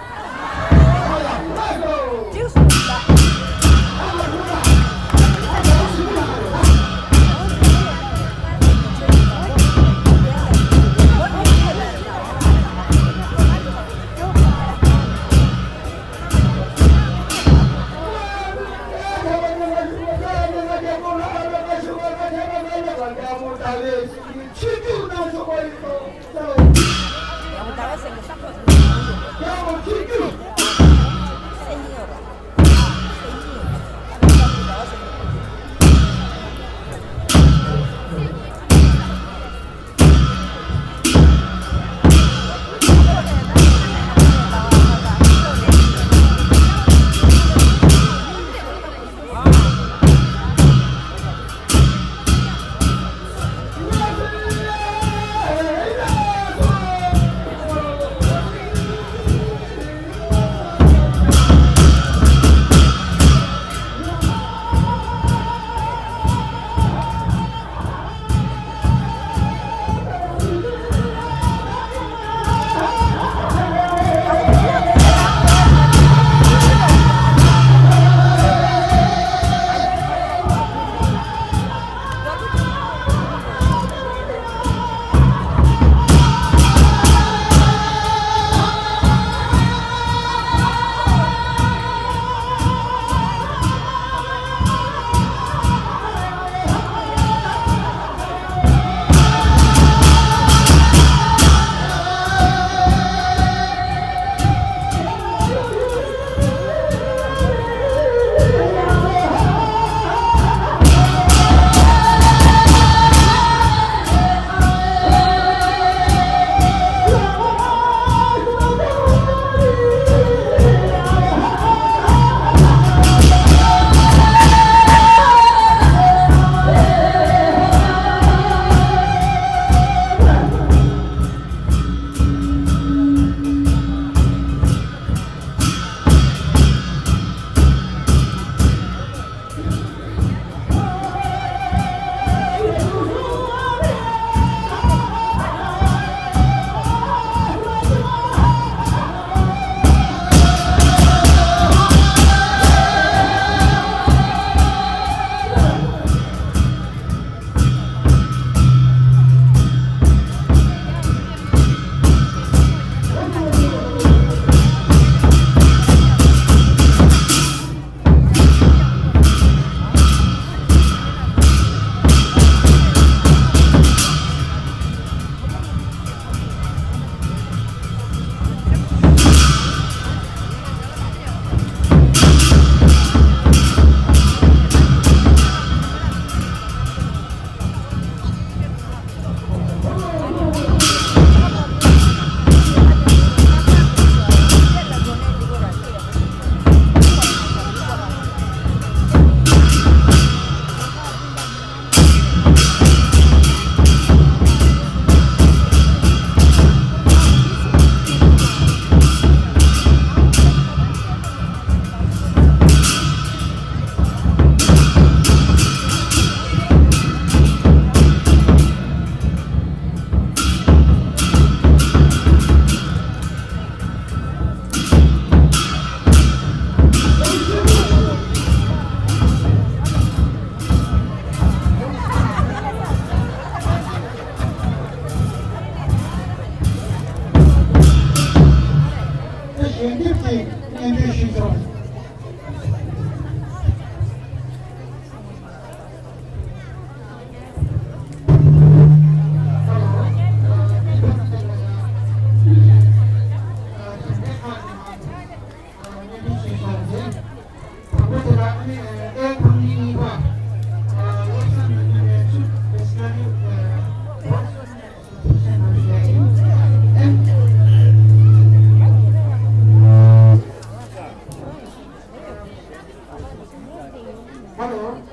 ཞལ་འདེབས་ཀྱི་སྙན་སྒྲོན་ཞུས་ཆོག Hello.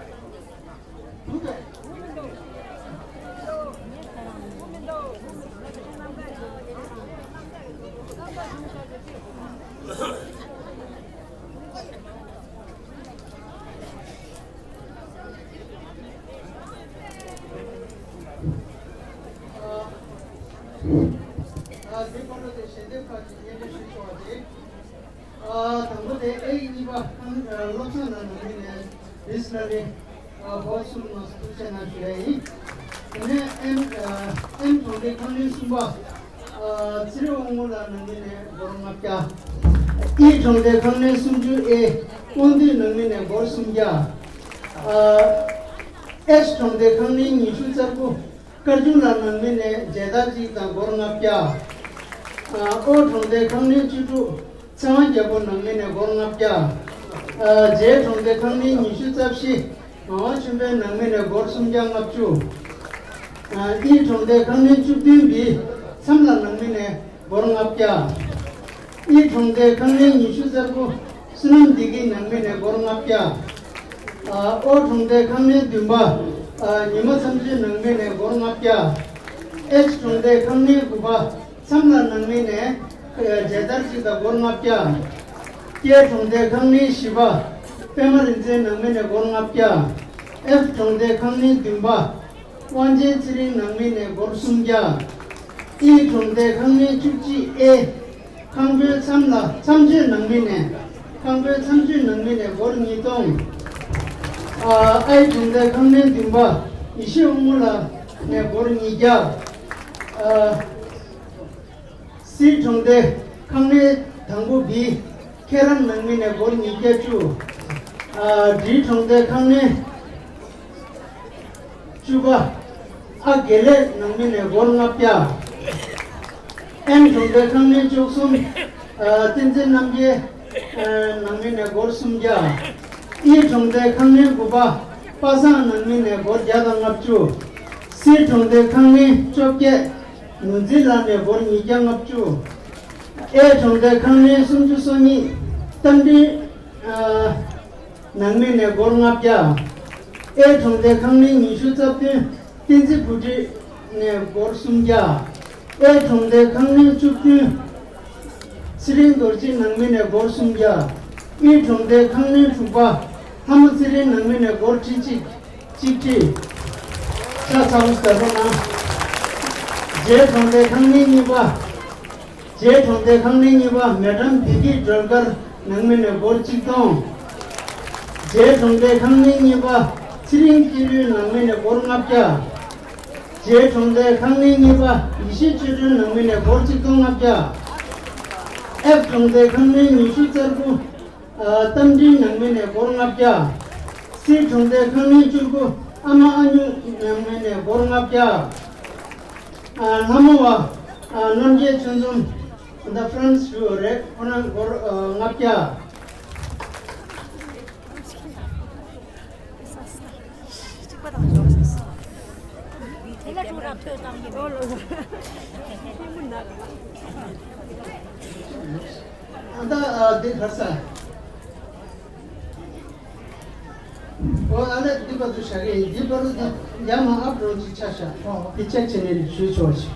ཨ། དེ་སྐོར་ལ་དེ་ཞལ་འདེབས་ཁག་ཅིག་སྙན་སྒྲོན་ཞུ་ཆོག་པ་རེད། ཨ། དང་པོ་དེ་ཨེ་གཉིས་པ་ཨ་ནི་ཨ་བློ་བཟང་ལགས་ནང་མི་ནས་བི་སི་ལ་རི་ཨ་སྒོར་གསུམ་ནང་ཐུགས་རྗེ་གནང་ཞུ་ཡ་ཡིན། དེ་ནས་ཨེམ་ཨ་ཨེམ་གྲོང་སྡེ་ཁང་ལེན་གསུམ་པ་ཨ་ཚེ་རིང་དབང་མོ་ལགས་ནང་མི་ནས་སྒོར་ལྔ་བརྒྱ། ཨི་གྲོང་སྡེ་ཁང་ལེན་སུམ་ཅུ་ཨེ་དབང་འདུས་ནང་མི་ནས་སྒོར་སུམ་བརྒྱ། ཨ་ཨེས་གྲོང་སྡེ་ཁང་ལེན་ཉི་ཤུ་རྩ་དགུ། དཀར་ཆུང་ལགས་ནང་མི་ནས་མཇལ་དར་གཅིག་དང་སྒོར་ལྔ་བརྒྱ། ཨ་ཨོ་གྲོང་སྡེ་ཁང་གླིང་བཅུ་དྲུག་ཚེ་དབང་རྒྱལ་པོ་ནང་མི་ནས་སྒོར་ལྔ་བརྒྱ། ཨ་རྗེ་གྲོང་སྡེ་ཁང་གླིང་ཉི་ཤུ་རྩ་བཞི་ངག་དབང་ཆོས་འཕེལ་ནང་མི་ནས་སྒོར་སུམ་བརྒྱ་ལྔ་བཅུ། ཨ་ཨི་གྲོང་སྡེ་ཁང་གླིང་བཅུ་བདུན་བི་མཚམས་ལ་ནང་མི་ནས་སྒོར་ལྔ་བརྒྱ། ཨི་གྲོང་སྡེ་ཁང་གླིང་ཉི་ཤུ་རྩ་དགུ་བསོད་ནམས་བདེ་སྐྱིད་ནང་མི་ནས་སྒོར་ལྔ་བརྒྱ། ཨ་ཨོ་གྲོང་སྡེ་ཁང་གླིང་བདུན་པ་ཨ་ཉི་མ་བསམ་གྲུབ་ནང་མི་ནས་སྒོར་ལྔ་བརྒྱ། ཨེཆ་གྲོང་སྡེ་ཁང་གླིང་དགུ་པ་མཚམས་ལ་ནང་མི་ནས་ཨ་མཇལ་དར་གཅིག་དང་སྒོར་ལྔ་བརྒྱ། ཀེ་གྲོང་སྡེ་ཁང་གླིང་བཞི་པ་པད་མ་རིག་འཛིན་ནང་མི་ནས་སྒོར་ལྔ་བརྒྱ། ཨེཕ་གྲོང་སྡེ་ཁང་གླིང་བདུན་པ་དབང་ཆེན་ཚེ་རིང་ནང་མི་ནས་སྒོར་སུམ་བརྒྱ། ཨི་གྲོང་སྡེ་ཁང་གླིང་བཅུ་གཅིག་ཨེ། ཁང་པའི་མཚམས་ལ་མཚམས་གཅོད་ནང་མི་ནས། ཁང་པའི་མཚམས་གཅོད་ནང་མི་ནས་སྒོར་ཉིས་སྟོང་། ཨ་ཨའི་གྲོང་སྡེ་ཁང་གླིང་བདུན་པ་ཡེ་ཤེས་དབང་མོ་ལགས་ནས་སྒོར་ཉིས་བརྒྱ། ཨ་སི་གྲོང་སྡེ་ཁང་གླིང་དང་པོ་བི་ཁེ་རམ་ནང་མི་ནས་སྒོར་ཉིས་བརྒྱ་བཅུ། ཨ་ཌི་གྲོང་སྡེ་ཁང་གླིང་བཅུ་པ་ཨ་དགེ་ལེགས་ནང་མི་ནས་སྒོར་ལྔ་བརྒྱ། ཨེན་གྲོང་སྡེ་ཁང་གླིང་བཅུ་གསུམ་ཨ་བསྟན་འཛིན་རྣམ་རྒྱལ་ཨ་ནང་མི་ནས་སྒོར་སུམ་བརྒྱ། ཨི་གྲོང་སྡེ་ཁང་གླིང་དགུ་པ་པ་སངས་ནང་མི་ནས་སྒོར་བརྒྱ་དང་ལྔ་བཅུ། སི་གྲོང་སྡེ་ཁང་གླིང་བཅོ་བརྒྱད་ནོར་འཛིན་ལགས་ནས་སྒོར་ཉིས་བརྒྱ་ལྔ་བཅུ། ཨེ་གྲོང་སྡེ་ཁང་གླིང་སུམ་ཅུ་སོ་གཉིས་རྟ་མགྲིན་ཨ་ནང་མི་ནས་སྒོར་ལྔ་བརྒྱ། ཨེ་གྲོང་སྡེ་ཁང་གླིང་ཉི་ཤུ་རྩ་བདུན་བསྟན་འཛིན་བུ་ཁྲིད་ནས་སྒོར་སུམ་བརྒྱ། ཨེ་གྲོང་སྡེ་ཁང་གླིང་བཅུ་བདུན་ཚེ་རིང་རྡོ་རྗེ་ནང་མི་ནས་སྒོར་སུམ་བརྒྱ། ཨི་གྲོང་སྡེ་ཁང་གླིང་དྲུག་པ་ལྷ་མོ་ཚེ་རིང་ནང་མི་ནས་སྒོར་ཁྲི་གཅིག་གཅིག་ཁྲི། ཤ་ཚ་བོ་ཟེར་རོ་ན། རྗེ་གྲོང་སྡེ་ཁང་གླིང་གཉིས་པ། རྗེ་གྲོང་སྡེ་ཁང་གླིང་གཉིས་པ་མེ་ཌམ་བདེ་སྐྱིད་སྒྲོལ་དཀར་ནང་མི་ནས་སྒོར་གཅིག་སྟོང་། རྗེ་གྲོང་སྡེ་ཁང་གླིང་གཉིས་པ་ཚེ་རིང་སྐྱིད་ལུས་ནང་མི་ནས་སྒོར་ལྔ་བརྒྱ། རྗེ་གྲོང་སྡེ་ཁང་གླིང་གཉིས་པ་ཡེ་ཤེས་ཆོས་སྒྲོན་ནང་མི་ནས་སྒོར་གཅིག་སྟོང་ལྔ་བརྒྱ། ཨེཕ་གྲོང་སྡེ་ཁང་གླིང་ཉི་ཤུ་རྩ་དགུ་ཨ་རྟ་མགྲིན་ནང་མི་ནས་སྒོར་ལྔ་བརྒྱ། སི་གྲོང་སྡེ་ཁང་གླིང་བཅུ་དགུ་ཨ་མ་ཨ་ཉུ་ནང་མི་ནས་སྒོར་ལྔ་བརྒྱ། ཨ་ལྷ་མོ་བ་ཨ་རྣམ་རྒྱལ་ཆོས་འཛོམས་ད་ཧྥ་རན་སི་ཞུ་རེད། ཁོ་རང་སྒོར་ཨ་ལྔ་བརྒྱ། ཨ་ད་ཨ་འདི་གར་ས། ཨོ་ཨ་ལས་འདི་བར་དུ་བྱ་གི་ཡིན། འདི་བར་དུ་འདི་ཡ་མ་ཨབ་རོ་ཅིག་ཆ་བཞག་འདི་ཅེག་བྱས་ནས་ཞུས་ཆོག་ཅིག་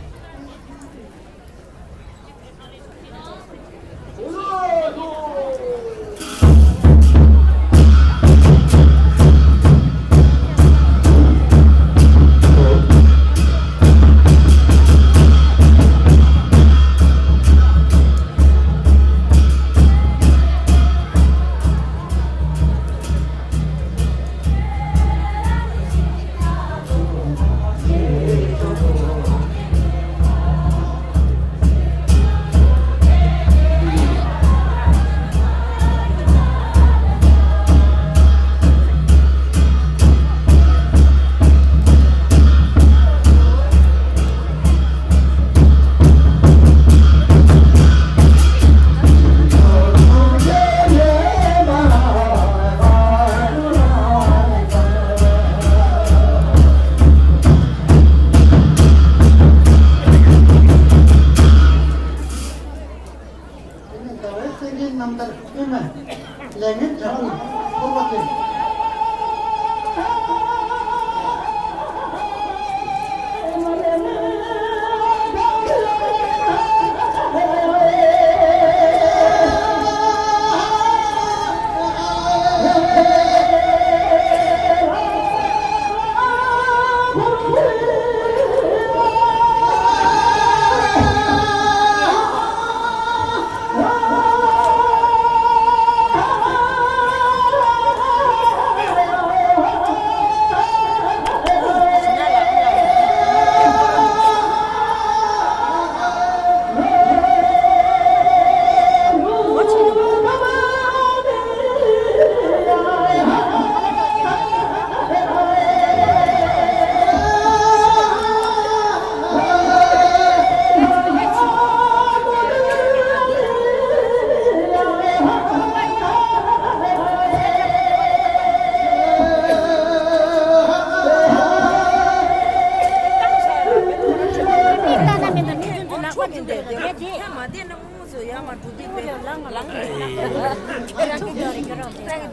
དེ་ནས་ཟླ་བའི་སེང་གེའི་རྣམ་ཐར་དབུ་མ་ལས་ངན་བྱ་བ་ལ་ཕོག་པ་སྟེ།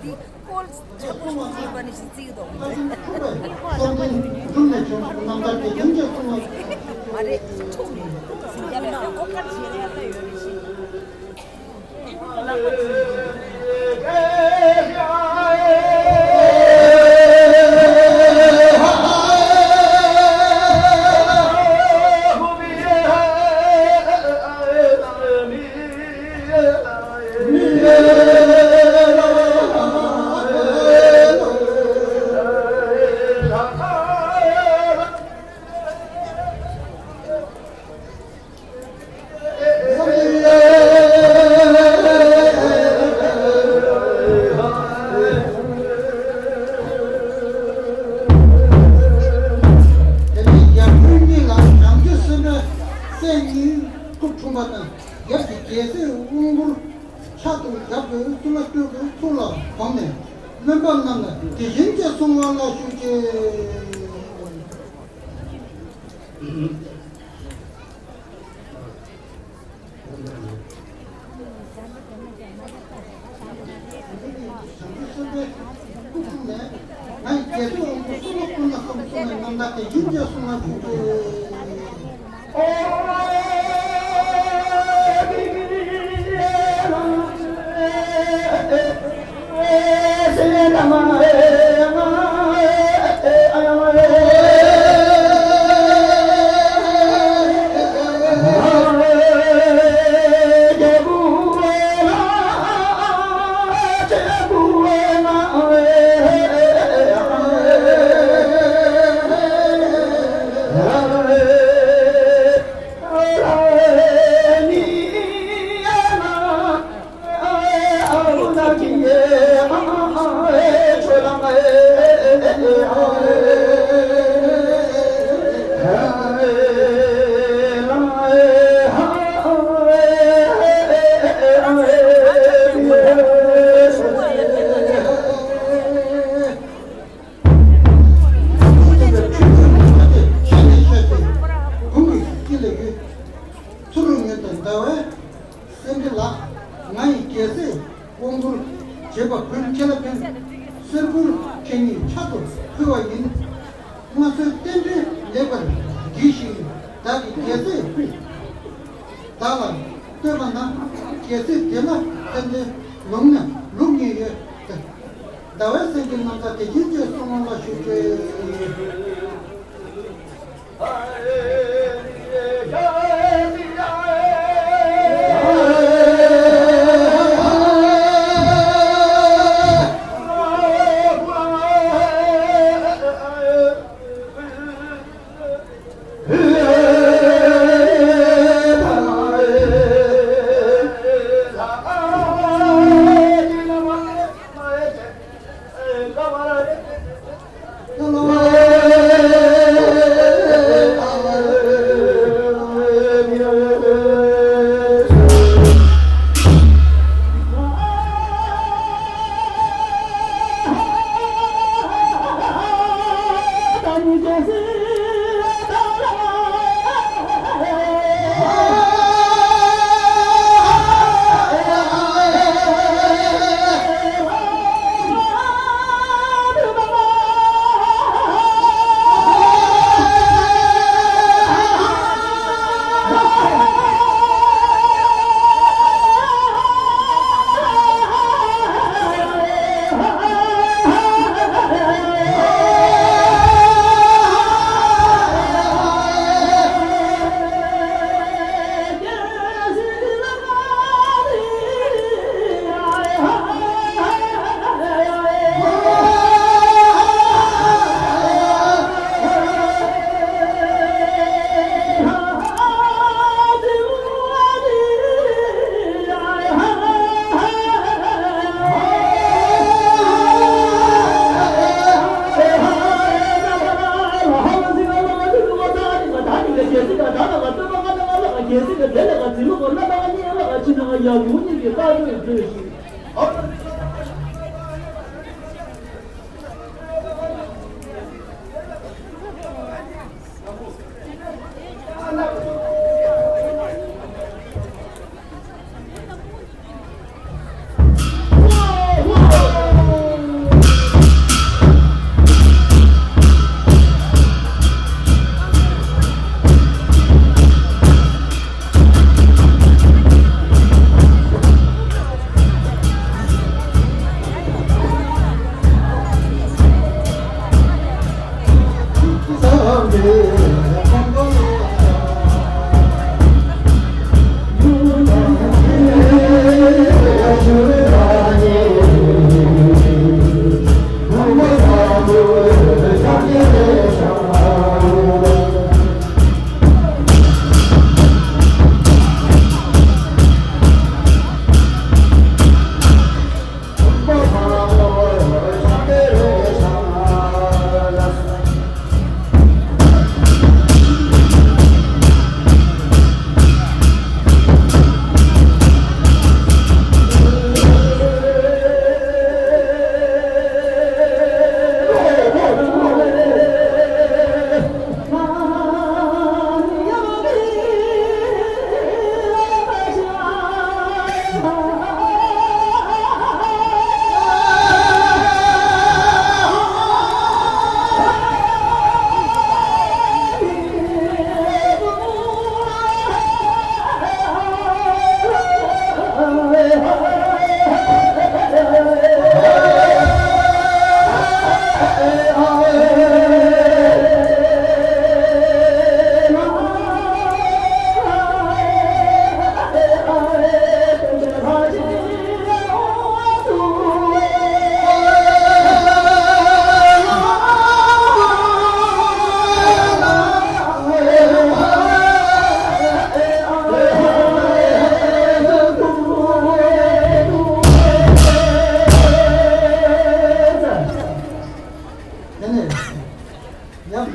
འདི་སྐོར་ཆ་པོ་ཞིག་བརྩིས་པ་ནི་ཞིག་བརྩིས་འདུག་མ་རེད། ཐུག་ནས་བྱུང་རྣམ་ཐར་དེ་རྒྱུན་གྱི་གསུང་བ། མ་རེད། ཐུག་ནས་ཟིང་རྒྱབ་ལ་ཡང་སྐོར་ཁ་བྱེད་ཡ་ད་ཡོད་རེད་ཞེས། དེ་ནས་རྒྱལ་པོ་གཉིས་ལ་བྱང་ཆུབ་སེམས་དཔའི་སྲས་གཉིས་སྐུ་འཁྲུངས་པ་དང་། རྒྱབ་ཀྱི་རྒྱལ་སྲས་དབང་བསྐུར་ཕྱག་ཏུ་བཞག་པའི་གཙུག་ལག་སྤྲུལ་སྐུའི་ཚུལ་ལ་བབས་ནས་སྨན་པ་རྣམས་ལ་དེ་བཞིན་གྱི་གསུང་བ་ལ་ཞུགས་ཀྱི། ཚུ་རུ་ངེད་དང་ཟླ་བའི་སེང་གེ་ལགས། ང་ཡི་རྒྱལ་སྲས་དབང་བསྐུར་བྱེད་པ་ཀུན་ཁྱེད་ལ་ཕན། གསེར་ཕུར་ཁྱེད་ཉིད་ཕྱག་ཏུ་ཕུལ་བ་ཡིན། སྔར་སྲོལ་རྟེན་འབྲེལ་ལེགས་པར་བགྱིས་ཤིག་བདག་གི་རྒྱལ་སྲས་བདག་ལ་བསྟོད་པ་ན། རྒྱལ་སྲས་དེ་ལ་ཕན་ཚུན་ལུང་ནས་ལུགས་གཉིས་ཡོད། ཟླ་བའི་སེང་གེ་རྣམ་ཐར་དེ་བཞིན་གྱི་གསུང་ལ་ཞུགས་ཏེ།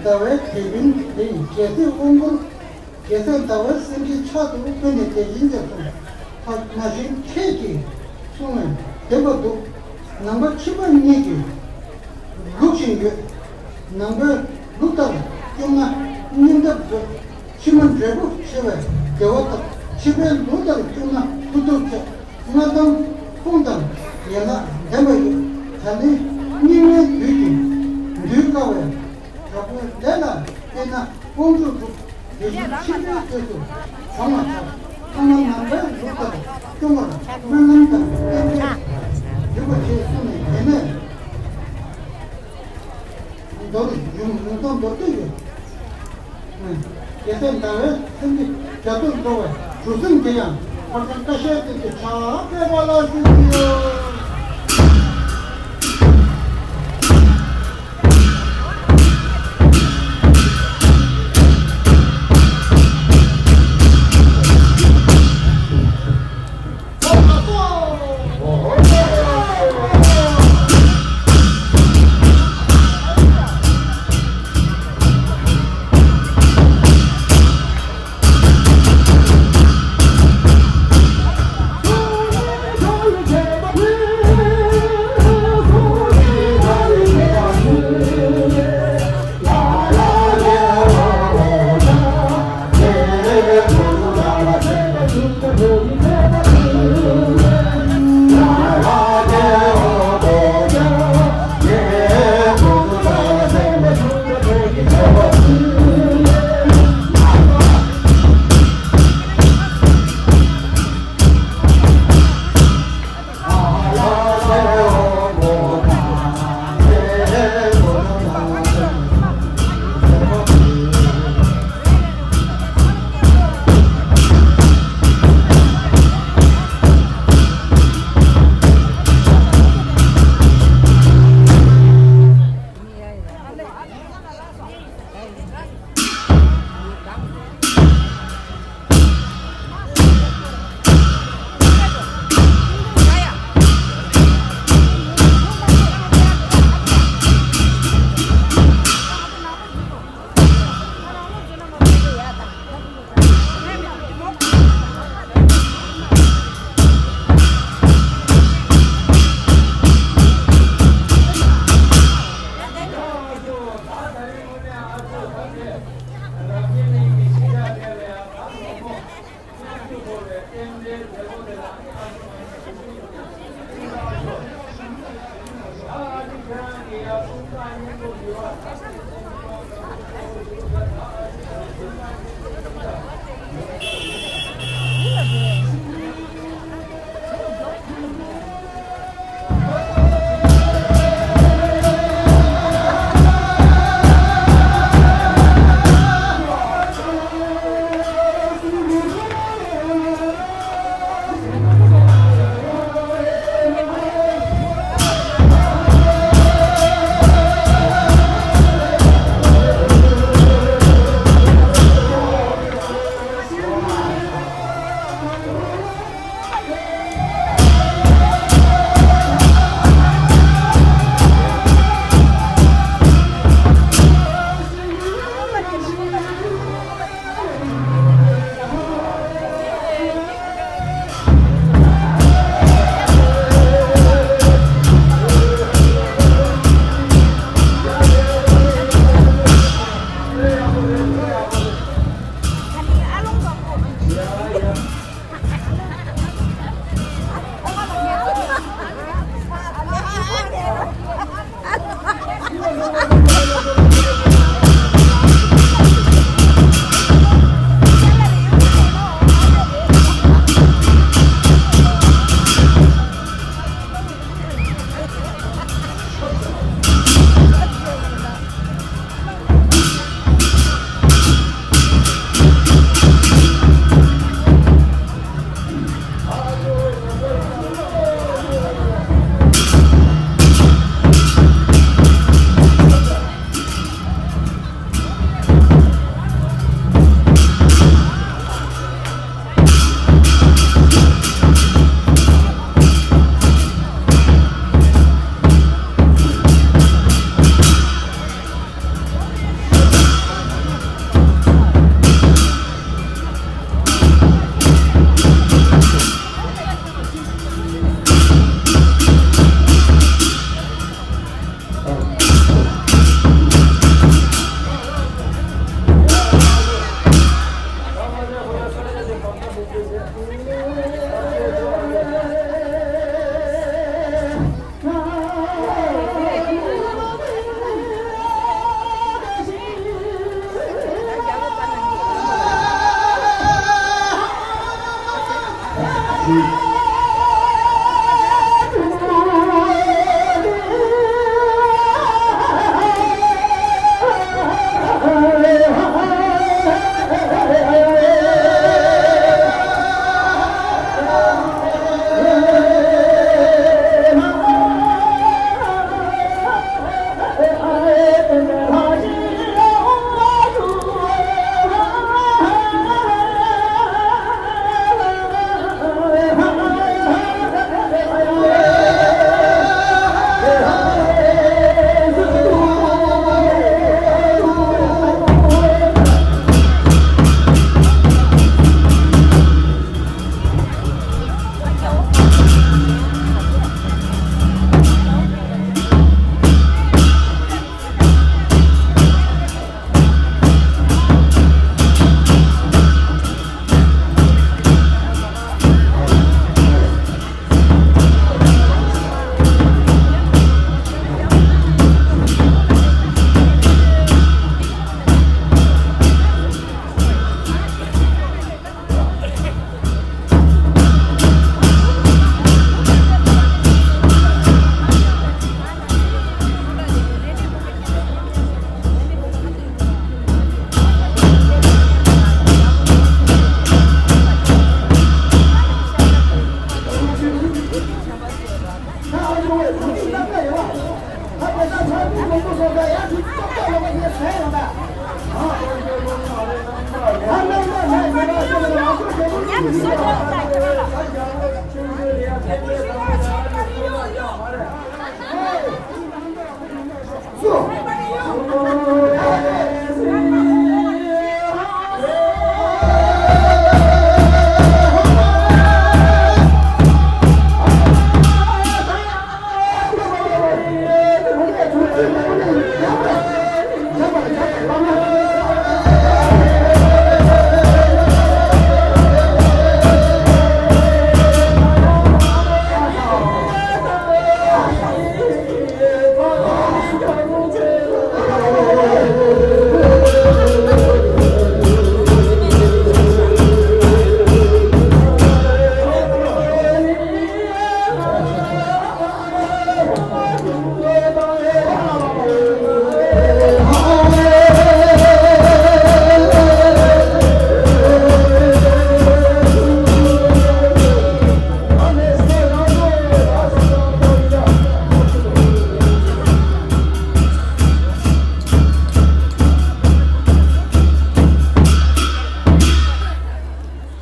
ཟླ་བའི་དེད་དཔོན་དེ་ཡིན། རྒྱལ་སྲས་དབང་བསྐུར། རྒྱལ་སྲས་ཟླ་བའི་སེང་གེའི་ཕྱག་ཏུ་དབུ་འཕེན་ནས་དེ་བཞིན་གྱིས་གསུངས། ཧ། མ་གཞི་ཁྱེད་ཀྱིས་གསུངས་པས་བདེན་པར་འདུག། ནང་པ་ཕྱི་པ་གཉིས་ཀྱིས་བསླུ་བཞིན་ཡོད། ནང་པའི་ལུགས་ལྟར་སྐྱོང་ན་སྙིང་སྟོབས་ཡོད། ཕྱི་མ་འབྲས་བུ་ཆེ་བའི་བདེ་བ་ཐོབ། ཕྱི་པའི་ལུགས་ལྟར་སྐྱོང་ན་མཐུ་སྟོབས་ཆེ། མངའ་ཐང་དཔུང་དང་ཡན་ལག་ལྡན་པ་ཡོད། ད་ནི་སྙིགས་མའི་དུས་ཀྱི་འདུལ་དཀའ་བའི་དྲག་པོའི་ལས་ལ་བརྟེན་ན་དབང་ཕྱུག་གྲུབ། དེ་བཞིན་ཕྱི་པའི་དུས་སུ་བྱུང་བ་ལྟར་ཚང་མ་ནང་པའི་ལུགས་ལྟར་སྐྱོང་བར་སྨོན་ལམ་དང་བསྟན་བཅོས་བརྒྱུད་པ་ཞེས་གསུངས་ནས། དེ་ནས་མདོར་ཡུམ་ཡུམ་ཐོག་མདོར་བསྡུས་ཡོད། རྒྱལ་སྲས་ཟླ་བའི་སེང་གེ་རྒྱ་མཚོར་འགྲོ་བའི་གྲུ་གཟིངས་དེ་ཡང་ཕར་ཕྱིན་ཀ་ཤའི་རྟེན་གྱི་ཕྱག་བརྒྱད་པ་ལ་བཞུགས་ཡོད།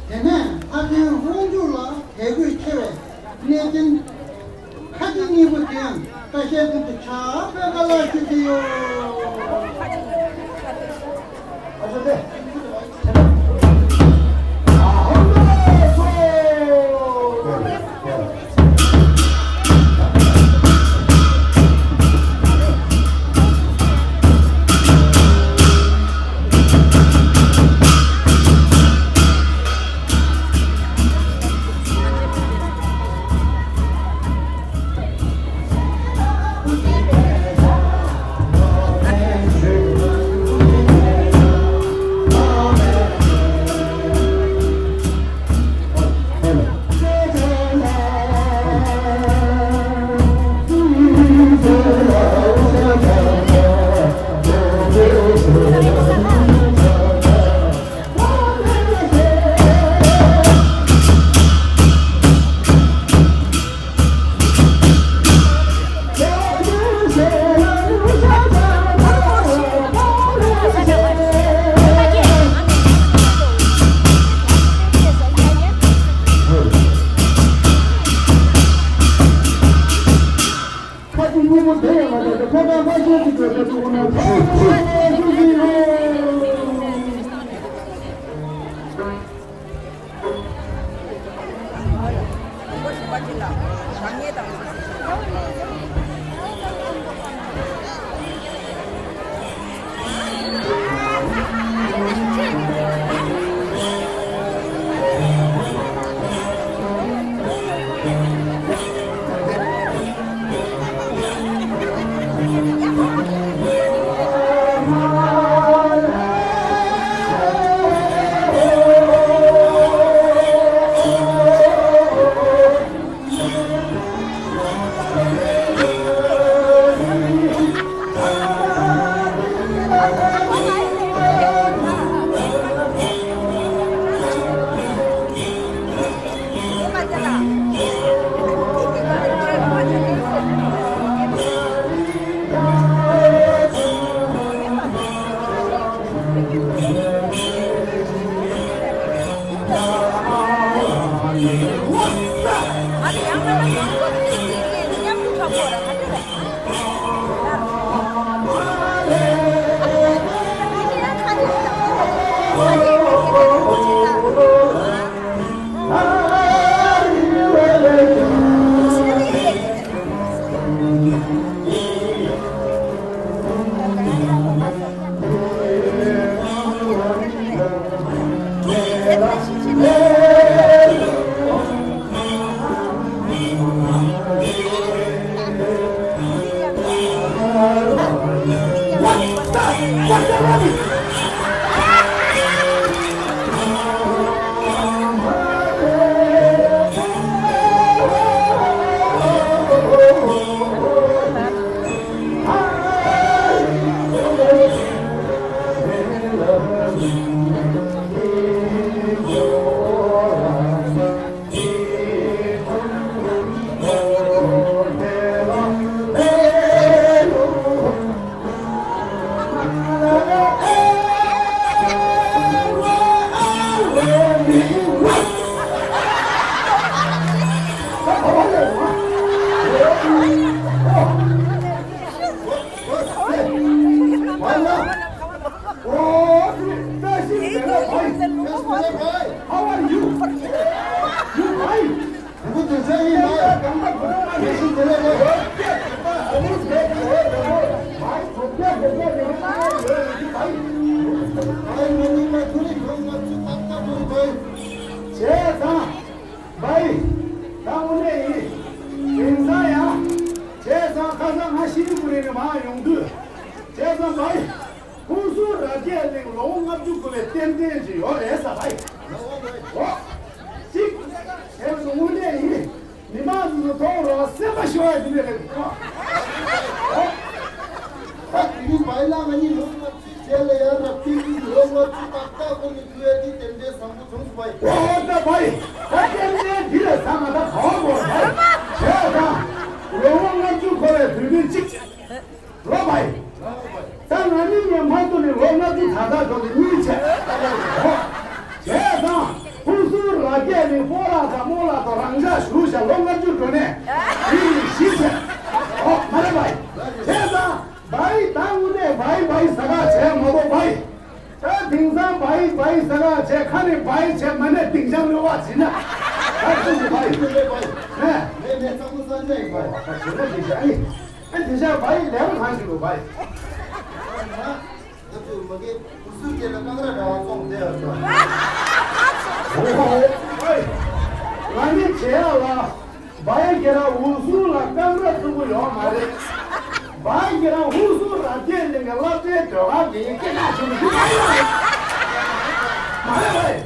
དེ་ནས་ལྷ་ལྡན་དབང་ཕྱུག་ལ་དད་གུས་ཆེ་བའི་གནས་བརྟན། ཁ་ཆེ་སྙིང་པོ་དེ་ཡང་བཀྲ་ཤིས་ལྡན་དུ་ཆགས་པའི་བཀའ་ལ་ཞུ་གི་ཡོད། ཁ་ཅིག་སྙིང་པོ་དེ་ཡང་མ་བྱས་ཏེ་ཕོ་བྲང་དམར་ཤོག་གི་སྒོ་ཁ་ཐུག་ན་ཐུག་ཐུག་ཐུག་ཐུག་ཐུག How are you? You fine? བྱས་ཙང་བའི། ད་དངོས་གནས་ཡིན། དེང་སང་ཡང་། བྱས་ཙང་ཁ་སང་ང་ཤི་ལི་གུ་རི་ནས་མར་ཡོང་དུས། བྱས་ཙང་བའི། ཧུན་སུར་རབ་རྒྱས་གླིང་ལོ་ངོ་ལྔ་བཅུ་འཁོར་བའི་རྟེན་རྟེན་ཅིག་ཡོད་རེད་ས་བའི། འོ། གཅིག་དེ་ཚོ་དངོས་གནས་ཡིན། མི་མང་ཚོ་མཐོང་རོགས་སེམས་པ་ཤོར་ཡ་དེ་འདྲ་རེད། འོ། ད་དེ་རིང་བའི་ལ་ང་གཉིས་ལོ་ལྔ་བཅུའི་རྗེས་ལ་ཡར་ར་ཕེབས་ཀྱི། ལོ་ལྔ་བཅུ་ཏག་ཏག་འཁོར་ནས་ཐུག་ཡ་དེ་རྟེན་འབྲེལ་བཟང་པོ་བྱུང་སོང་བའི། འོ་ད་བའི། ད་རྟེན་འབྲེལ་འདི་ལས་བཟང་ང་ད་ག་བ་དགོས་རེད། བྱས་ཙང་ལོ་ངོ་ལྔ་བཅུ་འཁོར་བའི་དུས་སྟོན་གཅིག་ལོ་བའི། ད་ང་གཉིས་ནས་མ་ཐུག་ནས་ལོ་ལྔ་བཅུ་ད་ལྟ་ཐོག་ཏུ་གཉིས་བྱས། ཨོ། བྱས་ཙང་ཧུན་སུར་རབ་རྒྱས་ནི་སྤོ་ལགས་དང་རྨོ་ལགས་དང་རང་ཅག་བཞུགས་ཤག་ལོ་ལྔ་བཅུ་འགྲོ་ནས་འདི་ནི་བཞི་བྱས། ཨོ་མ་རེད་བའི། བྱས་ཙང་བའི་ད་དངོས་གནས་བའི་བའི་ཟ་ག་བྱས་མ་གཏོགས་བའི། ད་དེང་སང་བའི་བའི་ཟ་ག་བྱས་ཁ་ནས་བའི་བྱས་མ་ནས་སྡིངས་ཆ་གནོད་པ་བྱེད་ན། ད་ཁོང་གི་བའི། ཧེ། ཨ་དེ་ཤ་བའི་ལས་ཀ་གང་ཞིག་རུ་བའི། ང་ཚོས་མ་གི་ཧུ་སུར་སྐད་ལ་ཀང་ར་འདྲ་བ་བཙོང་བསྡད་ཡོད་ས། ཨོ་ཨོ་ཨོ། ང་ནི་བྱེད་ཡག་ལ། བའི་ཁྱེད་རང་ཧུ་སུར་ལ་ཀང་ར་བཙོང་གི་ཡོད་མ་རེད། བའི་ཁྱེད་རང་ཧུ་སུར་རབ་རྒྱས་གླིང་གི་སློབ་གྲྭའི་ཟློས་གར་གྱི་སྐད་གྲགས་ཆེན་པོ་ཞིག་མ་རེད་བའི། མ་རེད་བའི།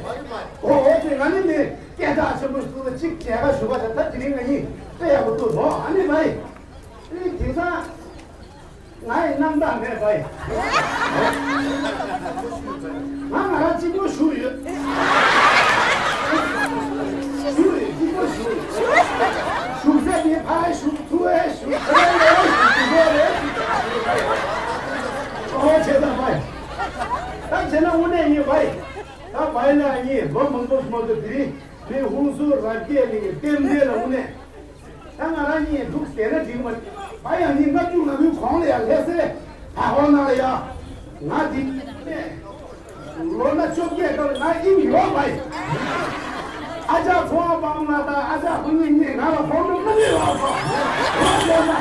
ཨོ་ཨོ་དེ་ང་ནི་ནི་སྐད་གྲགས་ཆེན་པོ་ཞིག་ལ་གཅིག་མཇལ་ཁ་ཞུ་བ་དང་ད་དེ་རིང་ང་གཉིས་དཔེ་ཡག་པོ་འདུག་ཟོ། ཨ་ནི་བའི། ཨེ་དེང་སང་ང་ཡི་རྣམ་དག་མེད་པ་ཡིན། ང་ང་རང་གཅིག་པོ་བཞུགས་ཡོད། བཞུགས་ཡོད་གཅིག་པོ་བཞུགས་ཡོད། བཞུགས་ས་དེ་ཕར་བཞུགས་ཚུར་བཞུགས་ཚུར་བཞུགས་དེ་འདྲ་རེད། ཨོ་བྱས་ཙང་བའི། ད་བྱས་ན་དངོས་གནས་ཡིན་བའི། ད་བའི་ལ་ཡིན་ལོ་མང་པོ་སོང་དུས་དེ་རིང་ངས་ཧུན་སུར་རབ་རྒྱས་གླིང་གི་རྟེན་འབྲེལ་ལ་དངོས་གནས། ད་ང་རང་གཉིས་འདུག་བསྡད་ན་འགྲིག་གི་མ་རེད། ང་ཡང་ནི་ལྔ་བཅུ་ང་དགུའི་གོང་ལ་ཡང་ལྷ་སའི་ད་ཧོ་ནང་ལ་ཡང་ང་འདི་ནས་ལོ་ན་བཅོ་བརྒྱད་སྐབས་ང་ཨིན་ཡོད་པ་ཡིན། ཨ་ཅག་ཚོང་པ་པང་ལ་དང་ཨ་ཅག་ཕུ་ཉིན་གཉིས་ང་ལ་ཧོ་ནང་མ་ནུས་ལ་ཧོ་ལ་ཡོད་ན།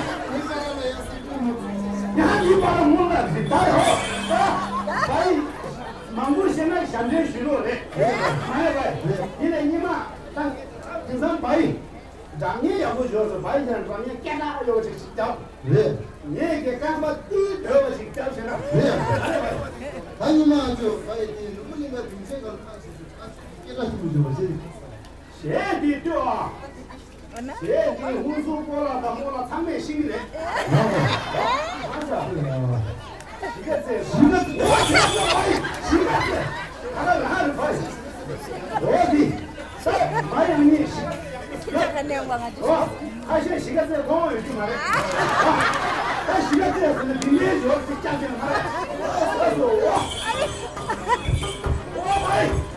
ཡང་ཡིན་པ་ལ་མུ་ལ་ཟི་ད་ཡོད་ད་ད་ཡིན། མང་པོ་བཤད་ན་ཞབས་འདྲེན་ཞུ་རོགས་རེད། མ་ཡོད་པ་ཡིན། ཡིན་ནས་ཉི་མ་ད་དེང་སང་བ་ཡིན། སྒྲ་སྙན་ཡག་པོ་ཡོད་ཟེར་བ་ཡིན་ན་སྒྲ་སྙན་སྐད་གྲགས་ཡོད་པ་ཅིག་ཅིག་རྒྱབ། རེད། ངས་ཀྱི་རྐང་པ་ཏིལ་འདོད་པ་ཅིག་རྒྱབ་བྱས་ན། རེད། ད་ཉི་མ་ཨ་ཅོ་བ་ཡི་དེ་ནུབ་ལིང་ག་སྒྲིག་ཆས་གང་ལ་ཁག་ཅིག་ཏུ་ཁག་ཅིག་སྐད་གྲགས་ཆེན་པོ་ཡོད་པ་ཟེར། གཞས་འདི་ལྟོས་ཨ། གཞས་འདི་ཧུན་སུར་སྤོ་ལགས་དང་རྨོ་ལགས་ཚང་མས་ཤེས་ཀྱི་རེད། ཨ་ཙི། གཞིས་ཀ་རྩེ། གཞིས་ཀ་རྩེ། གཞིས་ཀ་རྩེ། ད་ལ་ལ་རེ་བ་ཡིན། འོ་འདི། ས་མ་ཡང་ནི་གཞིས་ཀ་རྩེ། འོ། ཁ་ཤས་གཞིས་ཀ་རྩེ་མཐོང་ཡོད་ཀྱི་མ་རེད། ད་གཞིས་ཀ་རྩེ་ཟེར་ན་འདི་འདྲའི་ཞོར་ཅིག་ཀྱང་ཀྱང་མ་རེད། ཨ་ཙི། འོ། འོ་བ་ཡིན།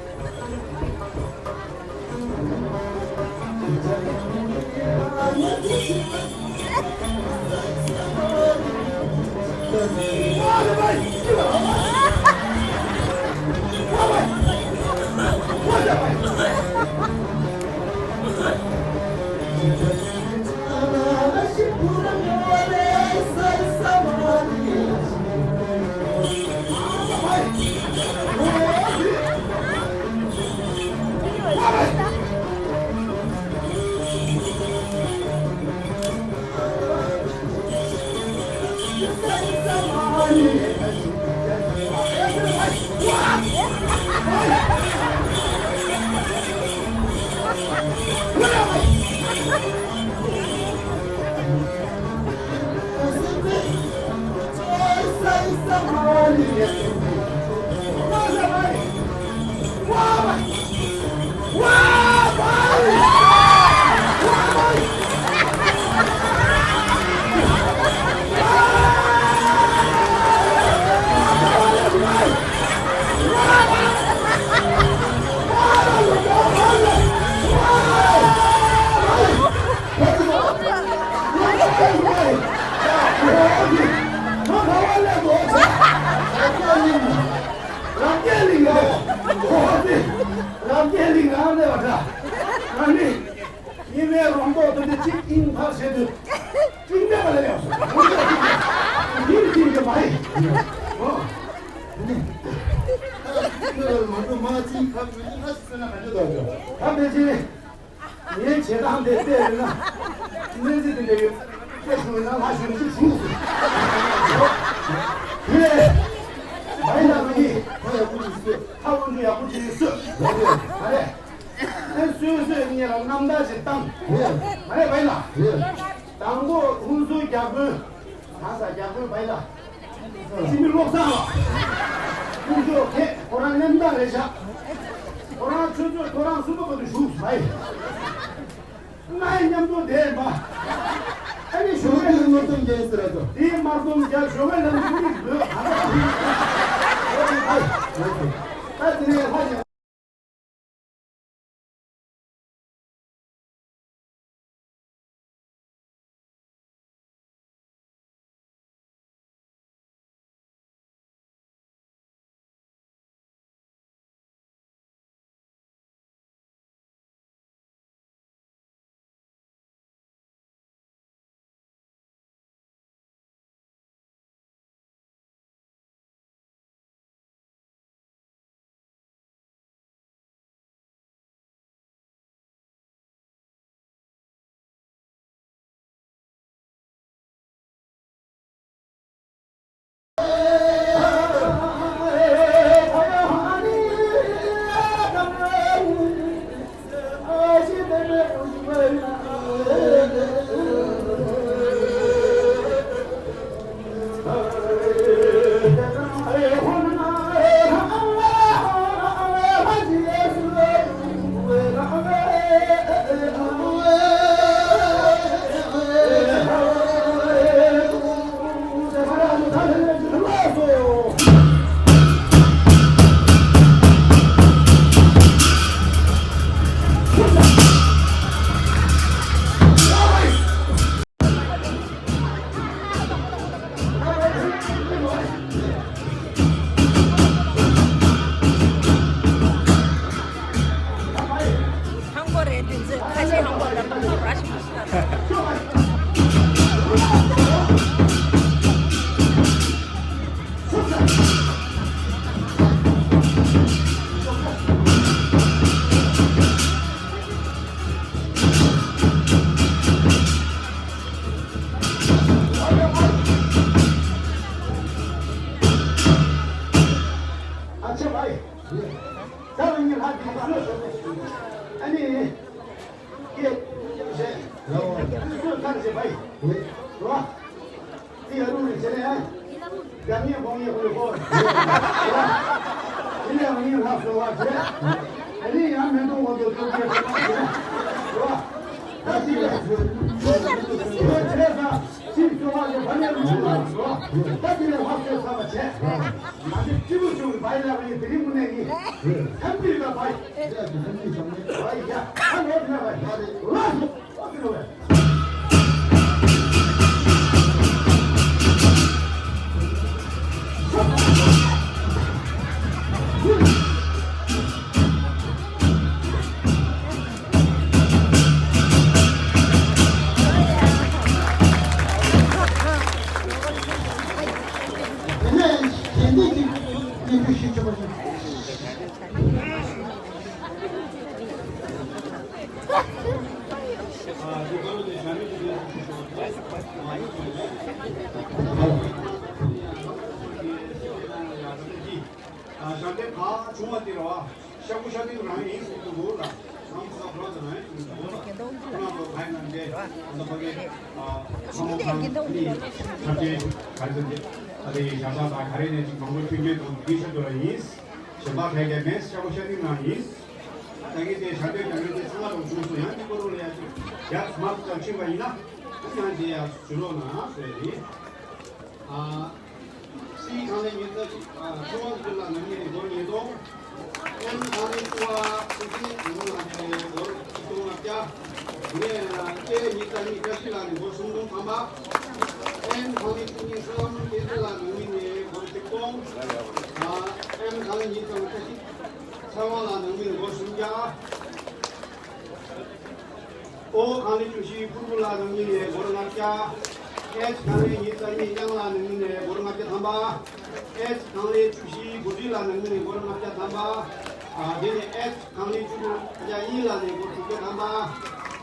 ཉི་མའི་རོང་པོ་དེ་འདྲ་གཅིག་ཨིན་ཕར་བྱེད་དུས། ཅིག་མེད་པ་ལ་ཡང་སོང་། ཡིན་གཅིག་གི་མ་ཡིན། ཨོ། ཁྱོད་ལ་མ་འགྲོ་མ་ཅིག་ཁ་མི་ཁ་ཟེར་ན་ག་འདྲ་འདུག་ད་དེ་ཅི། ངའི་བྱེད་སྟངས་དེ་བལྟས་ཡོད་ན། གནས་ཚུལ་དེ་འདྲ་ཡོད། བལྟས་བྱུང་ན་ལྷ་ཞུ་ཞིག་བྱུང་སོང་། ཡིན་ལས། མ་ཡིན་ན་མ་ཡིན། ཁ་ཡག་པོ་ཅིག་གསོས། ཁ་དབང་ཆུ་ཡག་པོ་ཅིག་གསོས། ཡོད་རེད། མ་རེད། ཨེ་སོས་སོས་ངེད་ལ་རྣམ་ཐར་ཞིག་བཏང་། ཡོད། མ་རེད་པ་ཡིན་ལ། ཡོད། དང་པོ་ཧུན་སུར་རྒྱ་དཔོན། གང་ཟག་རྒྱ་དཔོན་པ་ཡིན་ལ། སྤྱི་མི་བློ་བཟང་ལ། ཁོང་ཚོ་ཁྱེད་ཁོ་རང་མཉམ་དང་རེད་ཤག་ཁོ་རང་ཆུ་ཚོད་ཁོ་རང་གསུམ་པ་བར་དུ་བཞུགས་སུ་བ་ཡིན། ང་ཡི་མཉམ་དུ་བསྡད་ཡིན་པ། ཨ་ནི་ཞོགས་པའི་ལམ་དུ་དེའི་དམར་གཏོང་རྒྱབ་ཞོགས་པའི་ལམ་དུ་མིག་ལོས་གང་ག་ད་དེ་ནས་ལྷ་ཞིག་ཧང་གོ་རེད་དེ་ཚོས་ཁ་ཆེ་ཧང་གོ་ལ་ཁ་ཁ་ར་ཤི་མ་ཤི་ད། ཨ་ཆེ་བ་ཡི། ད་རང་གི་ལྷ་དེ་ཚོ་ཨ་ནི། ཀྱེ། ཞེས། ལོ། སུ་ཁར་ཞེས་པའི། རོ། དེ་ཡ་རུ་རི་ཆེ་ནས། རྒྱ་མིའི་དགོངས་ཡིག་ཧུར་ཧོར། དེ་ལས་ངའི་ལྷ་གསོལ་བ་བྱས། ཨ་ནི་ཡང་མེ་ཏོག་འོག་ཏུ་ཐུགས་རྗེ་ཆེ་བ་བྱས། རོ། ད་ཅི་རེད། བྱས་ས། ཅིག་སོང་བ་ཞིག་བ་ནས་མི་འདུག་ལ་སོ། ད་དེ་ནས་ཧ་སོས་ཚར་བ་བྱས། ང་ཚོ་སྤྱི་བོ་ཆུང་གི་བའི་ལ་བའི་དེ་རིང་དངོས་གནས་ཡིན། ཐམས་ཅད་ལ་བའི། བའི་ཡ་ཁ་ལོ་དེ་ན་བའི་ལ་སོ་ཨོ་དེ་ན་བའི། དེ་ནས་གཞན་སྡེ་གཅིག་སྙན་ཞུ་ཞུ་ཆོག་པ་ཞིག་ཞབས་འདེགས་ག་བྱུང་བ་དེ་རེད་བ། ཤ་ཁུ་ཤ་སྟག་རང་ཡིན་ཟེར་གྱི་འདུག་ལ། ནང་ས་འགྲོ་ཙམ་རང་ཡིན་ཟེར་གྱི་འདུག་ལ། ཁོ་རང་ཚོ་ཕན་ན་འདྲེ་ད་ལྟ་ཕ་གི་ཚང་མ་ཁང་ནི་ཆ་རྐྱེན་ག་རེ་ཟེར་ཏེ་ཨ་དེ་ཡི་ཞག་ས་དང་ག་རེ་ནས་ཅིག་མང་པོ་མཐུན་རྐྱེན་དང་འདི་ཆེད་དུ་ལ་ཡིན། གཞན་པ་ག་གེ་མེད། ཤ་ཁུ་ཤ་སྟག་རང་ཡིན། ད་གིན་དེ་ཞབས་འདེགས་རྒྱག་རེས་དེ་ཚང་མ་དང་བྱུང་སོང་། ཡང་གཅིག་པོ་རུ་ལ་ཡ་ཅིག་རྒྱ་མར་ཙམ་ཕྱིན་པ་ཡིན་ན་ཡང་དེ་ཡ་ཞུ་རོགས་གནང་ཟེར་ཡིན། ཨ། སི་གང་ལེ་ཉིས་རྩ་གཅིག་ཨ། ཚེ་དབང་ཚུལ་ལ་ནང་མི་ནས་སྒོར་ཉིས་སྟོང་། ཨེམ་གང་ལེ་བཅུ་བ་ཐུགས་སྲས་ནོར་བུ་ལགས་ནས་སྒོར་ཆིག་སྟོང་ལྔ་བརྒྱ། དེ་ནས་ཨ། ཀེ་ཉིས་རྩ་གཉིས་བཀྲ་ཤིས་ལགས་ནས་སྒོར་སུམ་སྟོང་ཐམ་པ། ཨེམ་གང་ལེ་བཅུ་གཉིས་ཧྲི་ལམ་བསྟན་འཛིན་ལགས་ནང་མི་ནས་སྒོར་ཆིག་སྟོང་། ཨ། ཨེམ་གང་ལེ་ཉིས་རྩ་ལྔ་བཀྲ་ཤིས་ཚེ་དབང་ལགས་ནང་མི་ནས་སྒོར་སུམ་བརྒྱ། ཨོ་གང་ལེ་བཅུ་བཞི་ཕུར་བུ་ལགས་ནང་མི་ནས་སྒོར་ལྔ་བརྒྱ། ཨེཆ་གང་ལེ་ཉིས་རྩ་གཉིས་གཡང་ལགས་ནང་མི་ནས་སྒོར་ལྔ་བརྒྱ་ཐམ་པ། ཨེཆ་གང་ལེ་བཅུ་བཞི་བུ་ཁྲིད་ལགས་ནང་མི་ནས་སྒོར་ལྔ་བརྒྱ་ཐམ་པ། ཨ། དེ་ནས་ཨེཆ་གང་ལེ་བཅུ་དྲུག་ཨ་ཅག་དབྱིན་ལགས་ནས་སྒོར་དྲུག་བརྒྱ་ཐམ་པ།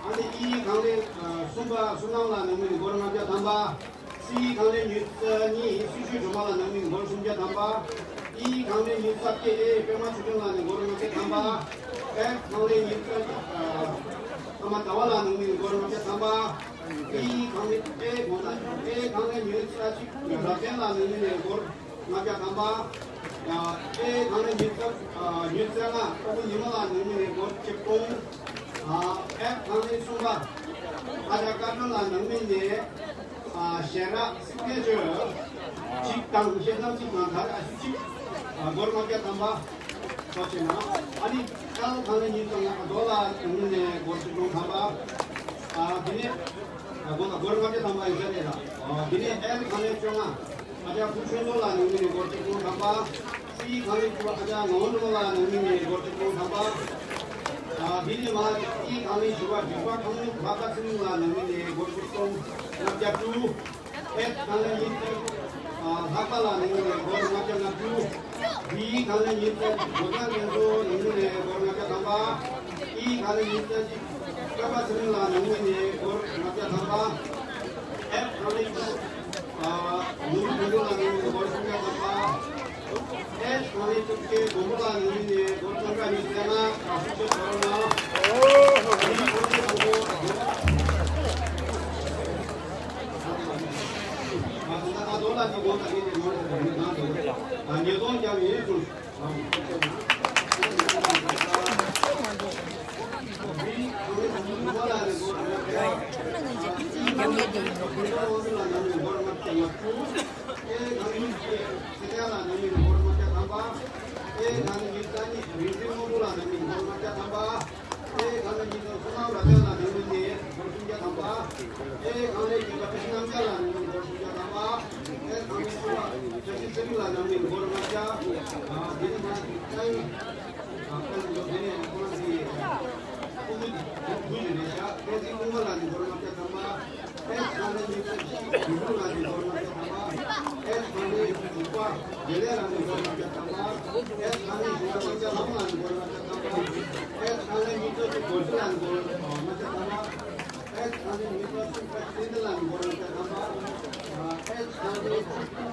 ཨ་ནི་ཨི་གང་ལེ་ཨ་གསུམ་པ་བསོད་ནམས་ལགས་ནང་མི་ནས་སྒོར་ལྔ་བརྒྱ་ཐམ་པ། སི་གང་ལེ་ཉིས་རྩ་གཉིས་སྲི་ཞུ་སྒྲོལ་མ་ལགས་ནང་མི་ནས་སྒོར་སུམ་བརྒྱ་ཐམ་པ། ཨི་གང་ལེ་ཉིས་རྩ་བརྒྱད་ཨེ་པད་མ་ཆོས་སྐྱོང་ལགས་ནས་སྒོར་ལྔ་བརྒྱ་ཐམ་པ། ཨེ་གང་ལེ་ཉིས་རྩ་ཨ་ཨ་མ་ཟླ་བ་ལགས་ནང་མི་ནས་སྒོར་ལྔ་བརྒྱ་ཐམ་པ། ཨི་གང་ལེ་ཨེ་དགོངས་དག་ཨེ་གང་ལེ་ཉིས་རྩ་གཅིག་རབ་བརྟན་ལགས་ནང་མི་ནས་སྒོར་ལྔ་བརྒྱ་ཐམ་པ། ཨེ་གང་ལེ་ཉིས་རྩ་ཨ་ཉིས་རྩ་ལྔ་ཨ་ཁུ་ཉི་མ་ལགས་ནང་མི་ནས་སྒོར་ཆིག་སྟོང་། ཨ་ཨེ་གང་ལེ་གསུམ་པ་ཨ་ཅག་བཀའ་དྲིན་ལགས་ནང་མི་ནས། ཨ་ཞལ་རག་སིག་ནེ་ཅར་གཅིག་དང་ཞལ་གདམས་གཅིག་དང་དར་ཨ་ཤུ་གཅིག་ཨ་སྒོར་ལྔ་བརྒྱ་ཐམ་པ་ཐོབ་ཆེ་ན། ཨ་ནི་ཀལ་གང་ལེ་ཉིས་སྟོང་ལྔ་ཌོ་ལར་ནང་ནས་སྒོར་ཆིག་སྟོང་ཐམ་པ། ཨ་དེ་ནས་ཨ་སྒོར་སྒོར་ལྔ་བརྒྱ་ཐམ་པ་ཡིན་ས་རེད་ལ། ཨ་དེ་ནས་ཨེལ་གང་ལེ་བཅོ་ལྔ་ཨ་ཅག་བུ་ཆོས་མདོ་ལགས་ནང་མི་ནས་སྒོར་ཆིག་སྟོང་ཐམ་པ། སི་གང་ལེ་བཅུ་པ་ཨ་ཅག་ངག་དབང་སྒྲོལ་མ་ལགས་ནང་མི་ནས་སྒོར་ཆིག་སྟོང་ཐམ་པ། ཨ་དེ་ནས་མ་སི་གང་ལེ་བཞི་པ་འབྲུག་པ་ཁམས་ལུང་ལྷག་པ་ཚེ་རིང་ལགས་ནང་མི་ནས་སྒོར་ཆིག་སྟོང་ལྔ་བརྒྱ་དྲུག་ཨེ་གང་ལེ་ཉིས་རྩ་ལྷག་པ་ལགས་ནང་མི་ནས་སྒོར་ལྔ་བརྒྱ་ལྔ་བཅུ། བི་གང་ལེ་ཉིས་རྩ་གཅིག་སྒོ་བཟང་རྒྱ་མཚོ་ནང་མི་ནས་སྒོར་ལྔ་བརྒྱ་ཐམ་པ། ཨི་གང་ལེ་ཉིས་རྩ་གཅིག་ཀ་པ་ཚེ་རིང་ལགས་ནང་མི་ནས་སྒོར་ལྔ་བརྒྱ་ཐམ་པ། ཨེཕ་གང་ལེ་དྲུག་ཨ་ནོར་བུ་དོན་གྲུབ་ལགས་ནང་མི་ནས་སྒོར་སུམ་བརྒྱ་ཐམ་པ། ཨེཕ་གང་ལེ་དྲུག་ཅུ་དགོན་པ་ལགས་ནང་མི་ནས་སྒོར་སྟོང་ཕྲག་ཉི་ཤུ་རྩ་ལྔ་ཨ་ཤུགས་ཆེ་ཐོག་ལ་ཨི་གང་ལེ་དང་པོ་ཨ་ད་ཨ་དོ་ལ་ཅིག་དགོངས་དག་གིས་ཏེ་ནོར་ཟེར་བའི་ནང་དུ་ཨ་ཉིས་སྟོང་བརྒྱབ་ཡིན་གསུངས། ཨེ་གང་ལེ་ཉིས་རྩ་གཉིས་རིག་འཛིན་དངོས་པོ་ལགས་ནང་མི་སྒོར་ལྔ་བརྒྱ་ཐམ་པ། ཨེ་གང་ལེ་ཉིས་རྩ་གསུམ་བསོད་ནམས་རབ་བརྟན་ལགས་ནང་མི་སྒོར་ལྔ་བརྒྱ་ཐམ་པ། ཨེ་གང་ལེ་ཉིས་རྩ་བཞི་བཀྲ་ཤིས་རྣམ་རྒྱལ་ལགས་ནང་མི་སྒོར་སུམ་བརྒྱ་ཐམ་པ། ཨེ་གང་ལེ་བཅུ་པ་བཀྲ་ཤིས་ཚེ་རིང་ལགས་ནང་མི་སྒོར་ལྔ་བརྒྱ། ཨེ་གང་ལེ་བཅུ་པ་བཀྲ་ཤིས་ཚེ་རིང་ལགས་ནང་མི་སྒོར་ལྔ་བརྒྱ། ཨ་དེ་ནས་མ་ཨེ་ཨ་དཔལ་འབྱོར་དེ་ནས་ཁོང་གི་སྐུ་ངོ་དེ་སྐུ་ངོ་དེ་རེད་ཤག་དཔལ་འཛིན་ཀུན་དགའ་ལགས་ནི་སྒོར་ལྔ་བརྒྱ་ཐམ་པ། ཨེ་ཁང་ལས་ཉིས་བརྒྱ་བཞི་དགེ་འདུན་ལགས་ནི་སྒོར་ལྔ་བརྒྱ་ཐམ་པ། ཨེ་ཁང་ལས་དྲུག་པ་དགེ་ལེགས་ལགས་ནི་སྒོར་ལྔ་བརྒྱ་ཐམ་པ། ཨེ་ཁང་ལས་བཞི་པ་དམག་རྒྱལ་ལྷ་མོ་ལགས་ནི་སྒོར་ལྔ་བརྒྱ་ཐམ་པ། ཨེ་ཁང་ལས་ཉིས་བརྒྱ་བཅུ་དགེ་འདུན་ལགས་ནི་སྒོར་ལྔ་བརྒྱ་ཐམ་པ། ཨེ་ཁང་ལས་ཉིས་བརྒྱ་བཅུ་བཀྲ་ཤིས་བསྟན་འཛིན་ལགས་ནི་སྒོར་ལྔ་བརྒྱ་ཐམ་པ། ཨེ་ཁང་ལས་བཅུ་དྲུག་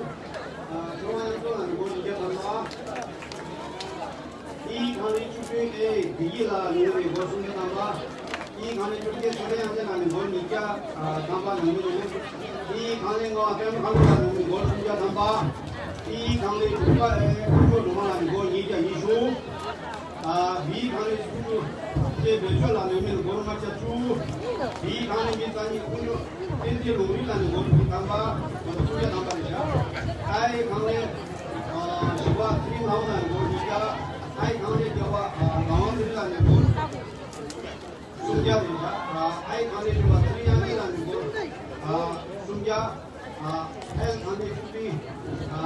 ཨ་ཚེ་དབང་དབྱངས་སྒྲོན་ལགས་ནི་སྒོར་ཉིས་བརྒྱ་ཐམ་པ། ཨི་ཁང་ལས་བཅུ་བདུན་ཨེ་བདེ་སྐྱིད་ལགས་ནི་སྒོར་སུམ་བརྒྱ་ཐམ་པ། ཨི་ཁང་ལས་བཅུ་བརྒྱད་ཚེ་བརྟན་དབྱངས་ཅན་ལགས་ནི་སྒོར་ཉིས་བརྒྱ་ཨ་ཐམ་པ་ནང་མི་རེད། ཨི་ཁང་ལས་ལྔ་པ་པད་མ་དཀར་པོ་ལགས་ནི་སྒོར་སུམ་བརྒྱ་ཐམ་པ། ཨི་ཁང་ལས་དྲུག་པ་ཨེ་ཕུར་ཚོགས་སྒྲོལ་མ་ལགས་ནི་སྒོར་ཉིས་བརྒྱ་ཉི་ཤུ། ཨ་བི་ཁང་ལས་སུམ་ཅུ་ཚེ་བདེ་ཆོས་ལགས་ནི་སྒོར་ལྔ་བརྒྱ་བཅུ། བི་ཁང་ལས་ཉི་ཤུ་རྩ་གཉིས་ཀུན་སྤྱོད་བསྟན་འཛིན་ལུང་རིགས་ལགས་ནི་སྒོར་དྲུག་ཐམ་པ། སུམ་བརྒྱ་ཐམ་པ་རེད་ཤག་ཨའི་ཁང་ལས་ཨ་བཞི་པ་ཚེ་རིང་ལྷ་མོ་ལགས་ནི་སྒོར་ཉིས་བརྒྱ། ཨའི་ཁང་ལས་བརྒྱད་པ་ཨ་ངག་དབང་ཚེ་རིང་ལགས་ནི་སྒོར་སུམ་བརྒྱ་རེད་ཤག་ཨའི་ཁང་ལས་བཅུ་པ་ཚེ་རིང་དབྱངས་ཅན་ལགས་ནི་སྒོར་ཨ་སུམ་བརྒྱ། ཨ་ཨའི་ཁང་ལས་བཅུ་བདུན་ཨ་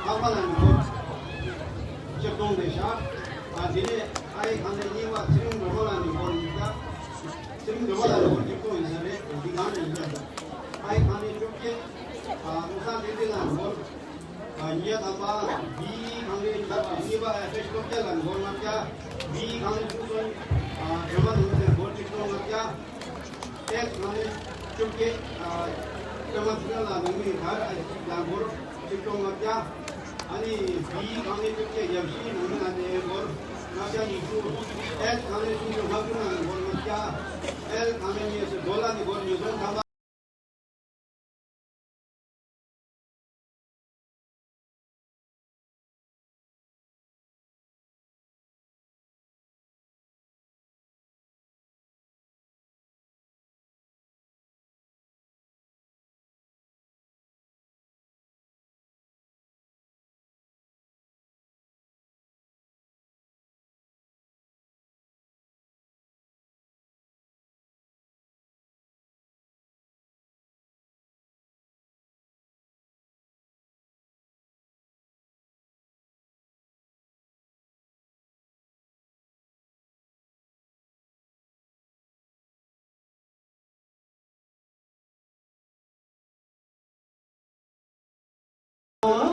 ལྷག་པ་ལགས་ནི་སྒོར་ཆིག་སྟོང་རེད་ཤག་ཨ་དེ་ནས་ཨའི་ཁང་ལས་གཉིས་པ་ཚེ་རིང་སྒྲོལ་མ་ལགས་ནི་སྒོར་ཉིས་བརྒྱ། ཚེ་རིང་སྒྲོལ་མ་ལགས་ནི་སྒོར་ཆིག་སྟོང་ཡིན་ས་རེད། འདི་གང་ནས་ཡིན་ས་རེད། ཨའི་ཁང་ལས་བཅོ་བརྒྱད་ཨ་ཀུན་བཟང་བསྟན་འཛིན་ལགས་ནི་སྒོར་ཨ་ཉིས་བརྒྱ་ཐམ་པ། བི་ཁང་ལས་གཉིས་པ་ཨ་བཀྲ་ཤིས་སྟོབས་རྒྱལ་ལགས་ནི་སྒོར་ལྔ་བརྒྱ། བི་ཁང་ལས་བཅུ་གསུམ་ཨ་སྒྲོལ་མ་ནོར་བུ་ལགས་ནི་སྒོར་ཆིག་སྟོང་ལྔ་བརྒྱ། ཨེ་ཁང་ལས་བཅོ་བརྒྱད་ཨ་པད་མ་ཚེ་རིང་ལགས་ནང་མི་གར་ཨ་ ཆིག་སྟོང་ལྔ་བརྒྱ། ཨ་ནི་བི་ཡི་གང་ལེགས་བཅོ་བརྒྱད་ཞེ་བཞི་ནང་མི་ལ་ནས་སྒོར་ལྔ་བརྒྱ་ཉི་ཤུ། ཨེལ་གང་ལེགས་སུམ་ཅུ་ལྔ་བཅུ་ནང་སྒོར་ལྔ་བརྒྱ། ཨེལ་གང་ལེགས་གཉིས་སུ་སྒོར་ལ་ནི་སྒོར་ཉིས་སྟོང་ཐམ་པ།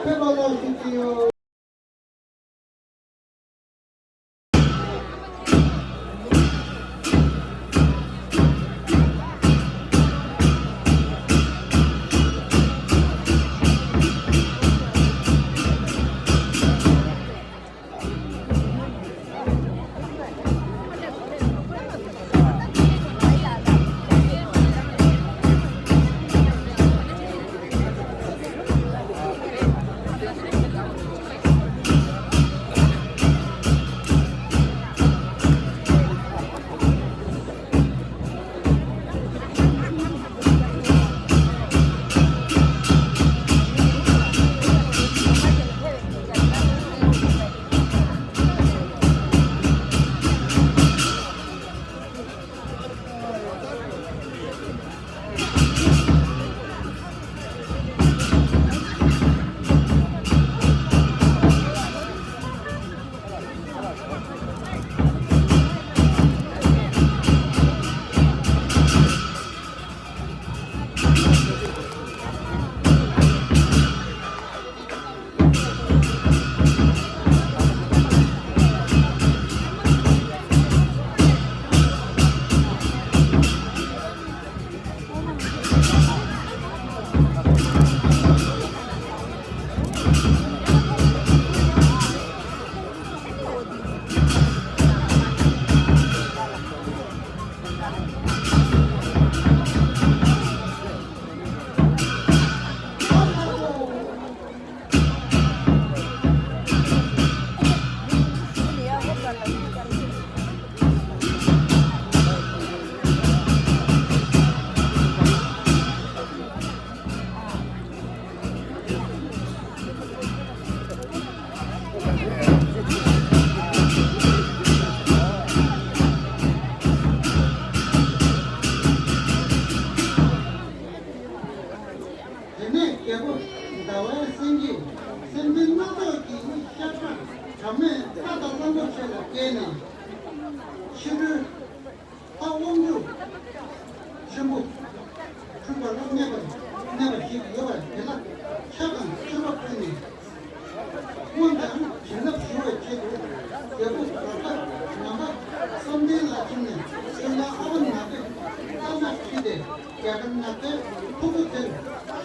ཕེབས་པ་ལ་ཞུ་གི་ཡོད། དེ་ནས་རྒྱལ་པོ་ཟླ་བའི་སེང་གེས་སེམས་ཅན་སྣ་ཚོགས་ཀྱི་ཤ་ཁྲག་དྲ་མེད་ལྷ་དང་གླང་པོ་ཆེ་ལ་བསྐྱལ་ནས། ཕྱི་རོལ་ལྷ་དབང་ཕྱུག་ཆེན་པོ་འཁྲུངས་པ་ལ་གནས་པར་གནས་པ་ཞིག་ཡོད་པ་དེ་ལ་ཕྱག་དང་མཆོད་པ་ཕུལ་ནས། སྔོན་དང་བྱིན་རླབས་ཞུ་བའི་ཆེད་དུ་རྒྱལ་པོ་གོར་པ་ནམ་མཁའ་བསམ་གཏན་ལ་ཕྱིན་ནས་སྤྱིར་ན་ཨ་བ་ན་ཏེ་ལྟ་ན་ཁྲིད་དེ་རྒྱ་གར་ནག་པའི་ཕུ་གུ་དེར་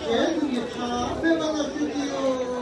ཞལ་དུ་ནས་ཕྱག་ཕེབས་པ་ལ་ཞུ་གི་ཡོད།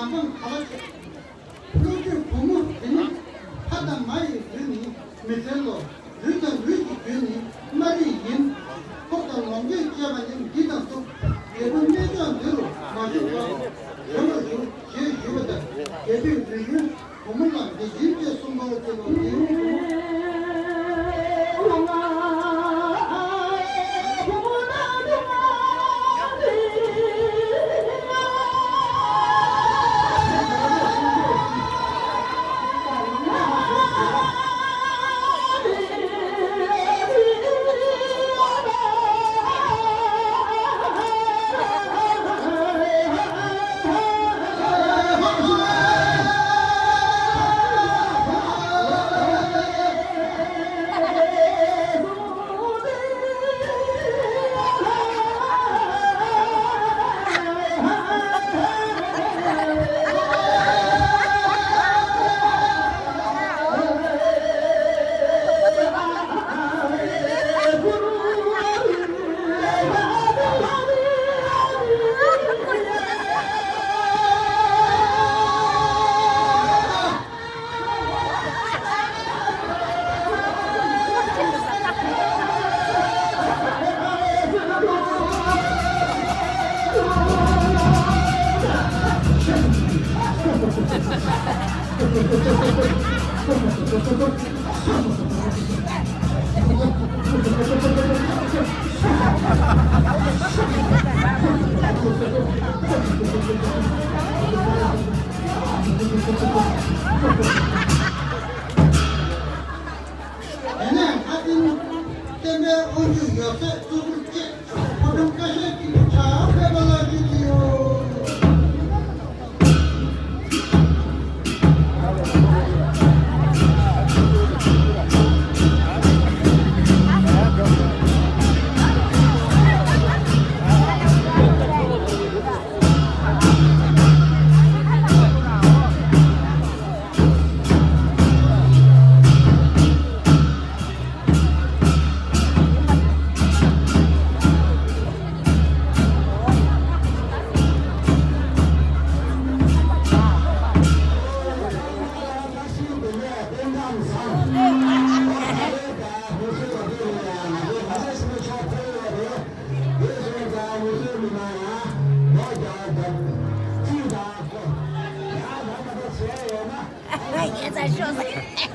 ཚང་ག་ལ་ཆོད། བློ་གྲོས་བུ་མོ་དེ་ནི་ཕ་དང་མ་ཡི་ལུས་ནི་མི་ཚེ་ལོ། ལུས་དང་ལུས་ཀྱི་རྒྱུད་ནི་མ་རིག་ཡིན། ཕོགས་དང་ལོངས་སྤྱོད་བཅས་པ་ནི་འདི་དང་གསུམ། རྒྱལ་པོ་གནས་མཆོག་འདི་རུ་མ་བཞུགས་པར་བྱོན་པར་ཞུ་ཞེས་ཞུས་པ་ལྟར། རྒྱལ་པོས་མི་ཡུལ་བུ་མོ་ལ་འདི་བཞིན་གྱིས་གསུངས་པར་བྱས་པ་ཡིན། དེ་ནས་ལྷ་ལྡན་བསྟན་པའི་དབང་ཕྱུག་ཡབ་སྲས་གཙོ་བོར་བཅས་ཕོ་བྲང་བཀའ་ཤག་གི་ཕྱག་ཕེབས་པ་ལ་ཞུ་རྒྱུ་ཡོད། ཡ་ཚ་ཤོག་ཟེར།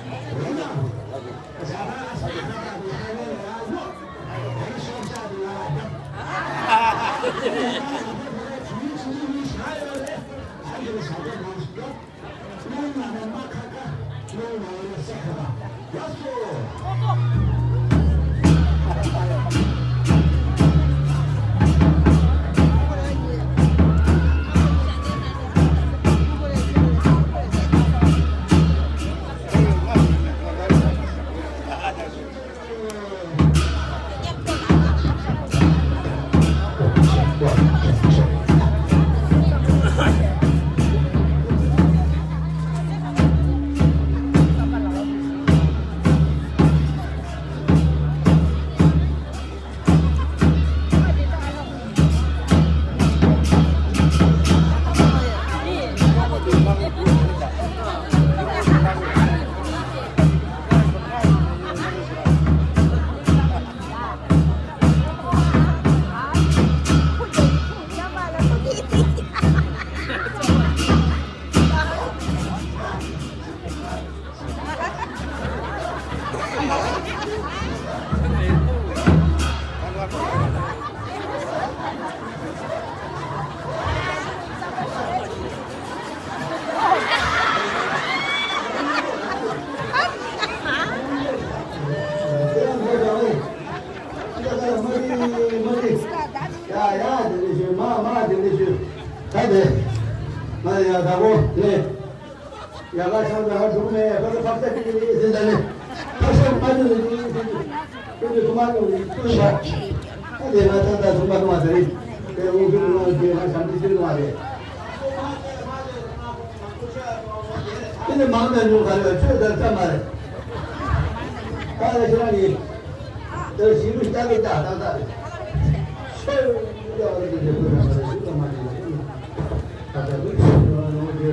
ཡ་ཡ། དེ་འདྲ་ཞུ། མ་མ་དེ་འདྲ་ཞུ། ད་དེ། ང་ཡ་ད་གོ་ནས། ཡ་ག་ཆང་ད་ག་འགྲོ་གི་མེད། ཕ་གི་ཕག་ས་ཀི་ནི་ཟིན་ད་ནི། ཕག་ས་མ་འདི་ནི་འདི་ནི་ཟིན། ཀུན་ཏུ་ཐུ་མ་ནི་ནི་ཀུན་ཤ། ད་དེ་ང་ད་ད་ཐུ་མ་ཐུ་མ་དེ་རེད། དེ་འུ་ཀུན་ནི་ང་དེ་ང་ཤམ་དེ་ཤི་ནི་མ་རེད། དེ་ནི་མང་ན་ཉུང་ག་རེ་ཆོས་ད་ཙམ་མ་རེད། ད་ལ་ཤི་རང་ཡིན། དེ་ཞི་མི་སྐྱ་ལོ་ལྕགས་ཏག་ཏག་རེད། ཤོད་ཡ་བ་རེད། དེ་ཕུ་ར་མ་རེད། ཤི་ད་མ་རེད། ད་ད་ལུགས་ཤི་ར་ནོ་དེ་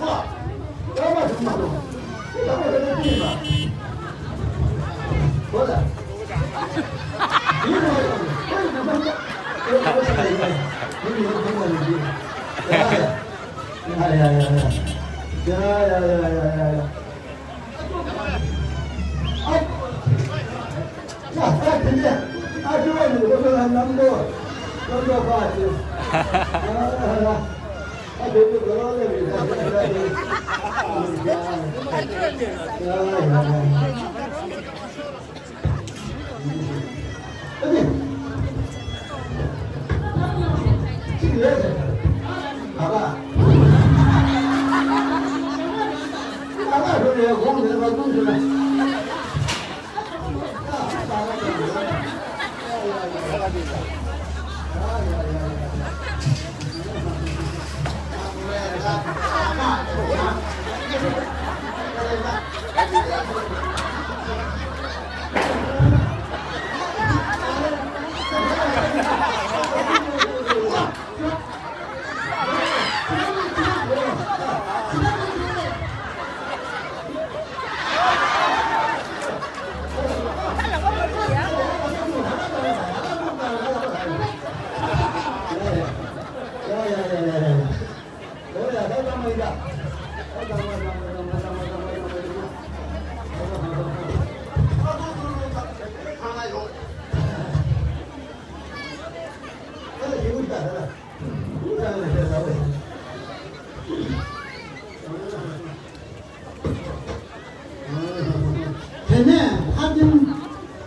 དེ་ནས་ལྷ་ལྡན་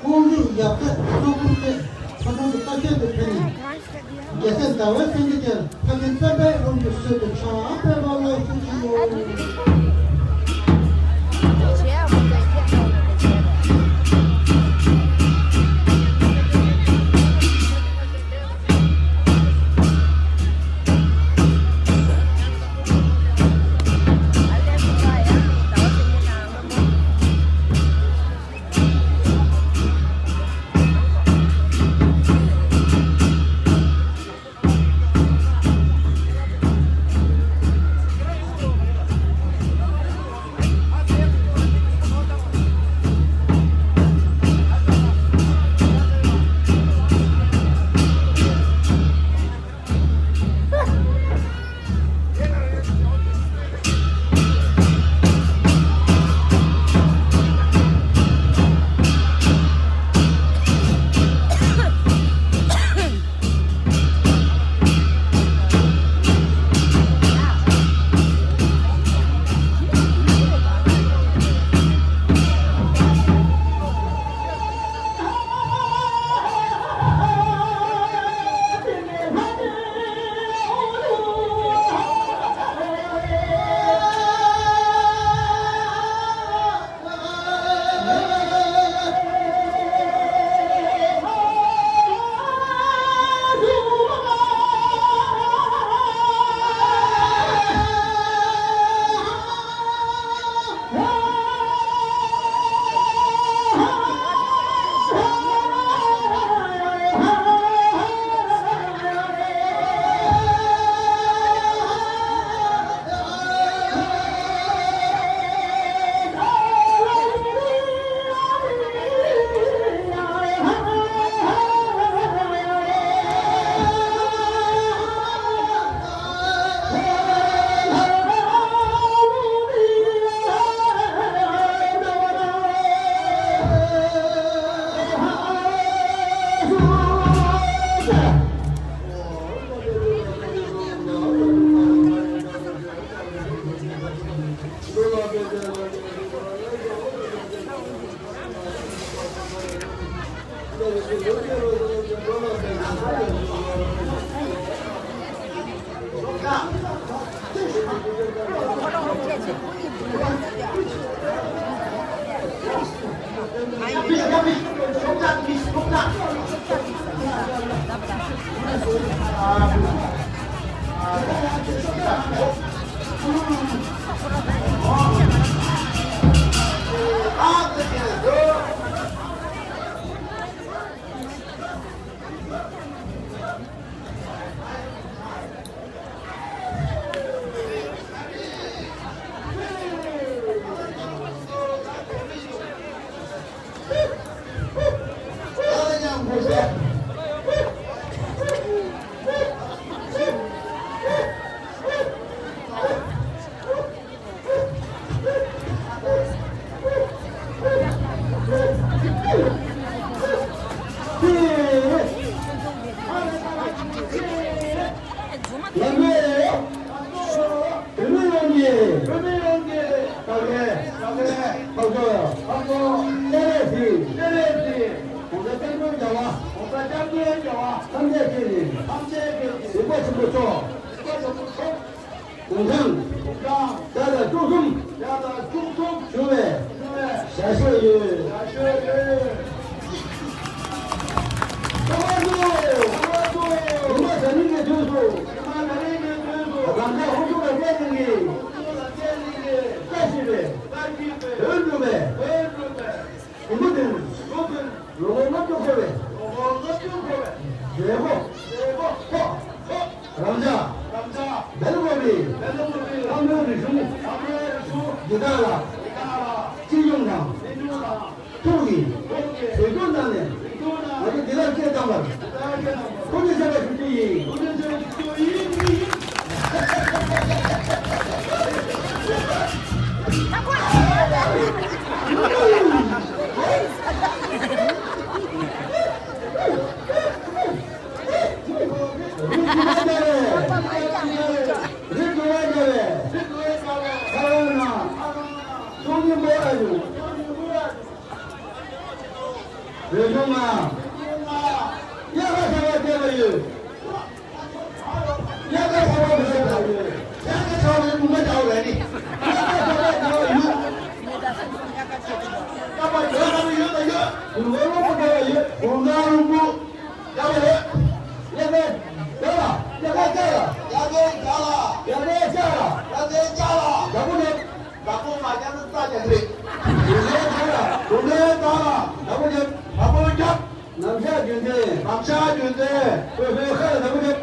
དབང་ཕྱུག་ཡབ་སྲས་སོག་པོ་སྟེ་ཕ་བོང་དུ་རྟ་བཤད་དུ་ཕེབས་ནས། རྒྱལ་སྲས་ཟླ་བའི་སེང་གེ་དེར་ཕ་རྒན་པད་པའི་རོལ་དུ་གསོལ་དུ་ཕྱག་འཚལ་བ་ལ་ཐུགས་རྗེ་ཆེའོ། བོད་མི་ཡོངས་ཀྱི། བོད་མི་ཡོངས་ཀྱི། བཀའ་དྲིན། བཀའ་དྲིན། ཕར་ཕྱོགས། ཕར་ཕྱོགས། སྤྱན་རས་གཟིགས། སྤྱན་རས་གཟིགས། གོང་ས་སྐྱབས་མགོན་རྒྱལ་བ། གོང་ས་སྐྱབས་མགོན་རྒྱལ་བ། ཐམས་ཅད་མཁྱེན་ཅིང་། ཐམས་ཅད་མཁྱེན་ཅིང་། གཟིགས་པ་ཆེན་པོ་མཆོག། གཟིགས་པ་ཆེན་པོ་མཆོག། དགུང་གྲངས། དགུང་གྲངས། བརྒྱ་དང་བཅུ་གསུམ། བརྒྱ་དང་བཅུ་གསུམ། བཞུགས་པའི། བཞུགས་པའི། ཞལ་བཞེས་ཡོད། ཞལ་བཞེས་ཡོད། ཐོག་མར་དུ། ཐོག་མར་དུ། ཉི་མ་གཟའ་ཉི་མའི་དུས་སུ། ཉི་མ་གཟའ་ཉི་མའི་དུས་སུ། རང་ཅག་ཧོར་གདུགས་ལ་བརྟེན་ནས་ཀྱི། ཧོར་གདུགས་ལ་བརྟེན་ནས་ཀྱི། བཀྲ་ཤིས་པའི། བཀྲ་ཤིས་པའི། དོན་འགྲུབ་པའི། དོན་འགྲུབ་པའི། དགུང་ལོ་བདུན། ལོ་བདུན། ལོ་ངོ་ལྔ་བཅུ་འཁོར་བའི། ལོ་ངོ་ལྔ་བཅུ་འཁོར་བའི། མཛད་སྒོ། མཛད་སྒོ། ཐོག། ཐོག། རང་ཅག། རང་ཅག། སྦེལ་ཀོབ་པའི། སྦེལ་ཀོབ་པའི། བསམ་བློའི་རིག་གཞུང་། བསམ་བློའི་རིག་གཞུང་། འདི་དག་ལ། འདི་དག་ལ། སྤྱི་སྐྱོང་དང་། སྤྱི་སྐྱོང་དང་། ཐུགས་ཀྱིས། ཐུགས་ཀྱིས། གཟིགས་སྐྱོང་གནང་ནས། གཟིགས་སྐྱོང་གནང་ནས། ང་ཚོ་འདི་ལ་སྐད་བཏང་བར། འདི་ལ་སྐད་བཏང་བར། ཐུགས་རྗེ་ཆེ་ཞུ་རྒྱུ་ཡིན། ཐུགས་རྗེ་ཆེ་ཞུ་རྒྱུ་ཡིན། རིགས་དྲུག་པ་རྒྱལ་བའི། རིགས་དྲུག་པ་རྒྱལ་བའི། རིགས་དྲུག་པ་རྒྱལ་བའི། ཚ་བའི་ནང་། ཚོགས་མི་འབོར་ཨ་ཡོད། བོད་གཞུང་ང་། དབྱར་ཁ་ཚ་བ་བསྟན་པ་ཡོད། དབྱར་ཁ་ཚ་བ་མི་བསྟན་པ་ཡོད། དབྱར་ཁ་ཚ་བའི་མུ་མ་བྱ་བ་རེད་ནི། དབྱར་ཁ་ཚ་བ་བསྟན་པ་ཡོད། སྐྱབས་པ་ཡོད་ལ་མི་ཡོད་ལ་ཡོད། དུས་འཁོར་ལོ་པོ་བསྟན་པ་ཡོད། གུང་ཐང་རིང་པོ། ཡ་ལེ། ཡ་ལེ། ཡ་ལ། ཡ་ལེ་ཡ་ལ། ཡ་ལེ་ཡ་ལ། ཡ་ལེ་ཡ་ལ། ཡ་ལེ་ཡ་ལ། བདག་པོ་ནི། བདག་པོ་མ་ཡ་ནི་རྩ་རྒྱག་གི་རེད། དུང་ལས་བདག་ལ། དུང་ལས་བདག་ལ། བདག་པོ་རྒྱབ། བདག་པོ་རྒྱབ། ནམ་ཞག་རྒྱུན་ལྡན། ནམ་ཞག་རྒྱུན་ལྡན། སྤོས་ཕོའི་ཁ་ལ་བདག་པོ་རྒྱབ།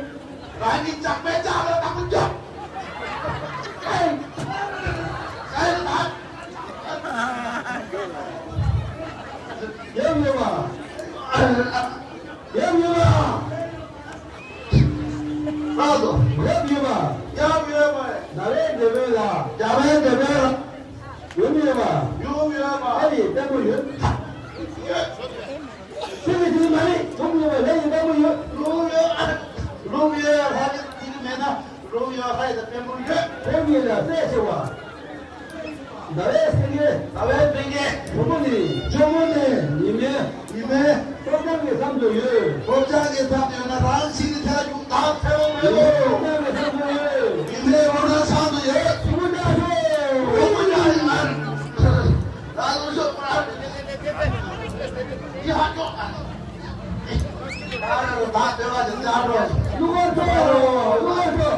རང་གི་ཇག་པའི་ལྕགས་ལ་བདག་པོ་རྒྱབ། ཨེ། ཨེ་ལ། ཡབ་ཡོད་པ། ཡབ་ཡོད་པ། ལགས་སོ། ཡབ་ཡོད་པ། ཡབ་ཡོད་པ། ཟླ་བའི་འདོད་པའི་ལ། ཟླ་བའི་འདོད་པའི་ལ། ཡུམ་ཡོད་པ། ཡུམ་ཡོད་པ། ལྷ་ཡི་དཔོན་པོ་ཡོད། ཡོད། ཆོས་ཀྱི་ཐུན་མ་རེད། ལུང་ཡོད་པ། ལྷ་ཡི་དཔོན་པོ་ཡོད། ལུང་ཡོད། ལུང་ཡོད། ལྷ་ཡི་དེ་མེད་ན་ལུང་ཡོད། ལྷ་ཡི་དཔོན་པོ་ཡོད། དཔོན་ཡོད་ལ་སྲས་ཆེ་བ། ཟླ་བའི་སེང་གེ། ཟླ་བའི་སེང་གེ། ཇོ་མོ་ནི། ཇོ་མོ་ནི། ཉི་མའི། ཉི་མའི། ཕོ་བྲང་གི་མཚམས་སུ་ཡོད། ཕོ་བྲང་གི་མཚམས་སུ་ཡོད་ན་རང་ཤི་ནི་ཐལ་རྒྱུ་དང་ཐལ་བ་མེད་པོ། ཕོ་བྲང་གི་མཚམས་སུ་ཡོད། ཉི་མའི་ཕོ་བྲང་མཚམས་སུ་ཡོད། ཇོ་མོ་ནི། ཇོ་མོ་ནི། ད་ལོ་ཤོག་པ། ཡི་ཧ་ཅོག་ཨ། ད་ལོ་ད་དེ་བ་ཅི་ད་ལོ། ལུག་ཨ་ཅོག་ལུག་ཨ་ཅོག་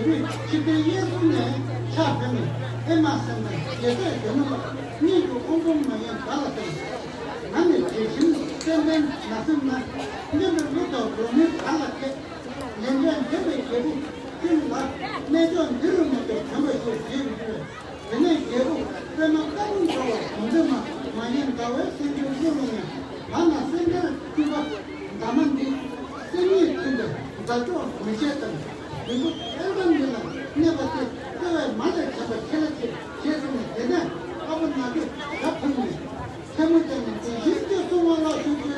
རྒྱལ་པོས་ཕྱི་དོན་གཡས་ཟུར་ནས་ཕྱག་འཕེན་ནས། ཨེ་མ་སེམས་ལྡན་རྒྱལ་སྲས་ཇོ་མོ་ལགས། སྙིང་གི་དབང་པོ་མ་ཡིན་བདག་ལ་སྟོན། ང་ནི་དྲི་ཞིམ་ཙན་དན་ན་སིམ་ན། སྙན་པའི་གླུ་དང་རོལ་མོས་བདག་ལ་གཏད། ལན་ཅན་འདྲེན་པའི་རྒྱལ་པོ་ཀུན་ལ། རྣལ་འབྱོར་འདི་རུ་མ་གཏོགས་བྱོན་པར་ཤོག་ཅེས་ཞུས་པས། དེ་ནས་རྒྱལ་པོ་པདྨ་དཀར་པོ་འདྲ་བ་གོང་འདུས་མ། མ་ཡིན་ཟླ་བའི་སེང་གེའི་གླུ་ལ་ཉན། བར་ན་སེང་གེར་སྤྲུལ་པ་འདབ་མ་འདི། སེམས་ཉིད་མཐུན་པའི་མཛའ་གྲོགས་མི་བྱེད་དམ། མི་བུ་ཨེལ་ཏན་འདི་ལ་གནས་པ་སྟེ། བརྩེ་བས་མ་ལས་བྱམས་པ་ཁྱེད་ལ་མཆི། ཞེས་གསུངས་ནས། དེ་ནས་ཨ་ཕ་ནག་པོས་ཞབས་ཕུལ་ནས། མཚན་མོ་བརྒྱབ་ནས་དེ་བཞིན་དུ་གསུང་བ་ལ་ཞུགས་ཏེ།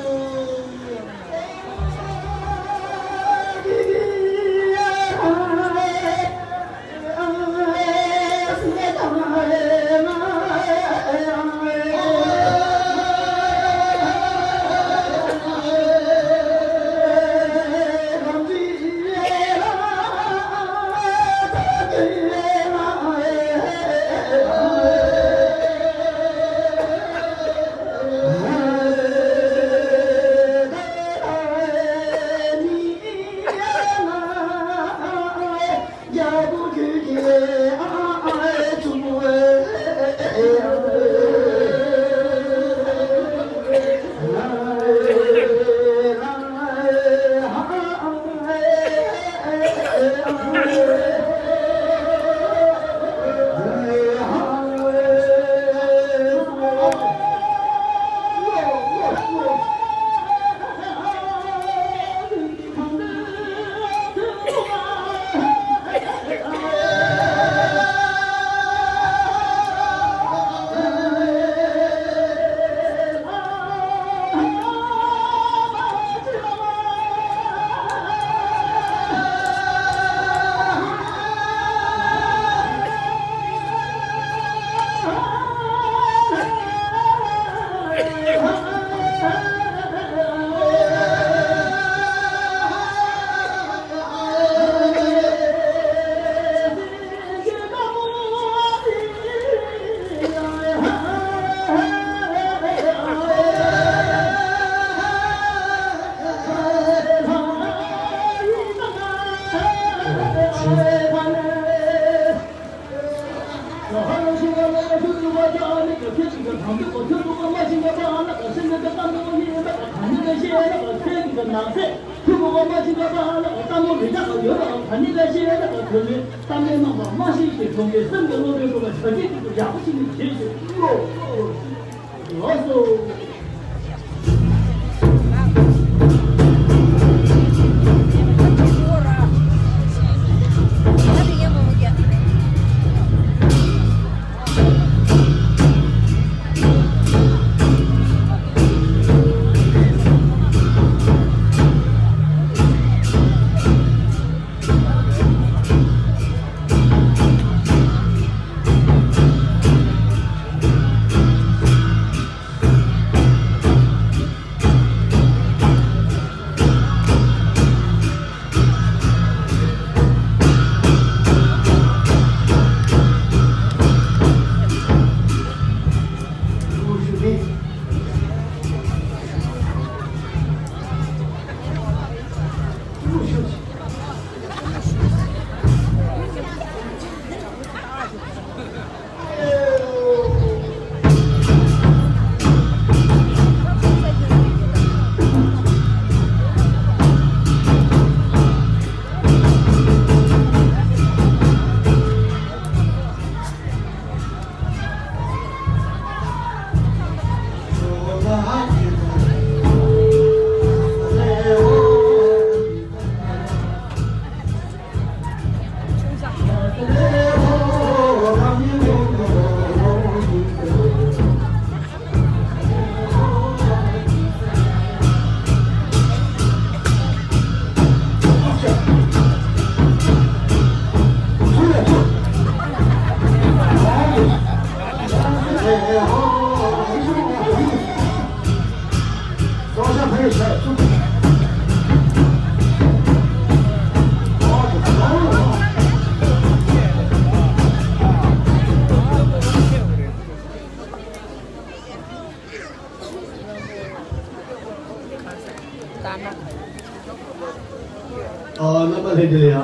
ཨ། རྣམ་པ་ལྷན་རྒྱས་ལ་ཡ།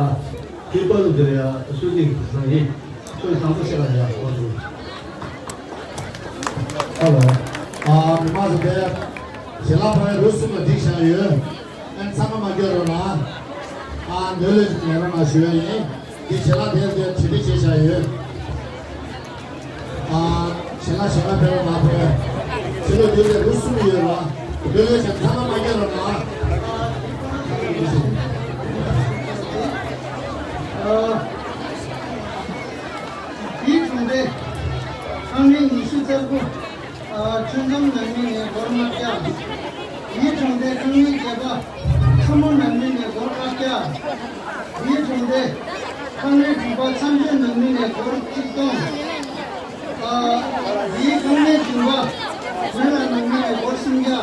དེ་ ཨོ་ལུ་དེ་རེད་ཡ། སུ་ནི་གི་བཟང་ཡིན། ཁོས་བཟང་པོ་བཤད་ལ་ཡ། ཨོ་ལུ། ཧ་ལོ། ཨ་མི་མང་ཚོ་དེ་ཞལ་ལག་ཕ་བའི་རུ་གསུམ་ལ་སྒྲིག་བཞག་ཡོད། ཨན་ཚང་མ་མ་སྐྱོ་རོགས་གནང་། ཨ་འདོད་ལོས་ཤིག་ལས་རོགས་གནང་ཞུ་ཡ་ཡིན། འདི་ཞལ་ལག་དེ་དེ་དྲི་དྲི་བྱས་བཞག་ཡོད། ཨ་ཞལ་ལག་ཞལ་ལག་ཕེབས་རོགས་གནང་ཕེབས། ཕྱི་ལོགས་འདི་ལས་རུ་གསུམ་ཡོད་ལ། འདོད་ལོས་ཤིག་ཚང་མ་མ་སྐྱོ་རོགས་གནང་། ཨ། དེའི་གྲོང་སྡེ་ཁང་མིག་ཉི་ཤུ་རྩ་དགུ། ཨ་ཆུ་འཛོམས་ནང་མི་ནས་སྒོར་ལྔ་བརྒྱ། དེའི་གྲོང་སྡེ་ཁང་མིག་བརྒྱད་པ་ཁྲོ་མོ་ནང་མི་ནས་སྒོར་ལྔ་བརྒྱ། དེའི་གྲོང་སྡེ་ཁང་མིག་དྲུག་པ་མཚམས་སྦྱོར་ནང་མི་ནས་སྒོར་གཅིག་སྟོང་། ཨ་དེའི་ཁང་མིག་བདུན་པ་བོད་ལ་ནང་མི་ནས་སྒོར་སུམ་བརྒྱ།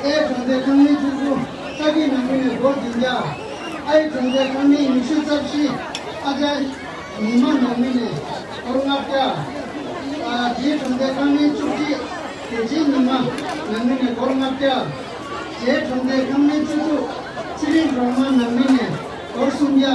ཨའི་གྲོང་སྡེ་ཁང་མིག་བཅུ་དགུ་ས་ཁྱི་ནང་མི་ནས་སྒོར་བདུན་བརྒྱ། ཨའི་གྲོང་སྡེ་ཁང་མིག་ཉི་ཤུ་རྩ་བཞི་ཨ་ཅག་ཉི་མ་ནང་མི་ནས་སྒོར་ལྔ་བརྒྱ། ཨ་རྗེ་གྲོང་སྡེ་ཁང་མིག་བཅུ་གཅིག་དེ་རྗེ་ཉི་མ་ནང་མི་ནས་སྒོར་ལྔ་བརྒྱ། རྗེ་གྲོང་སྡེ་ཁང་མིག་བཅུ་དྲུག་ཚེ་རིང་སྒྲོལ་མ་ནང་མི་ནས་སྒོར་སུམ་བརྒྱ།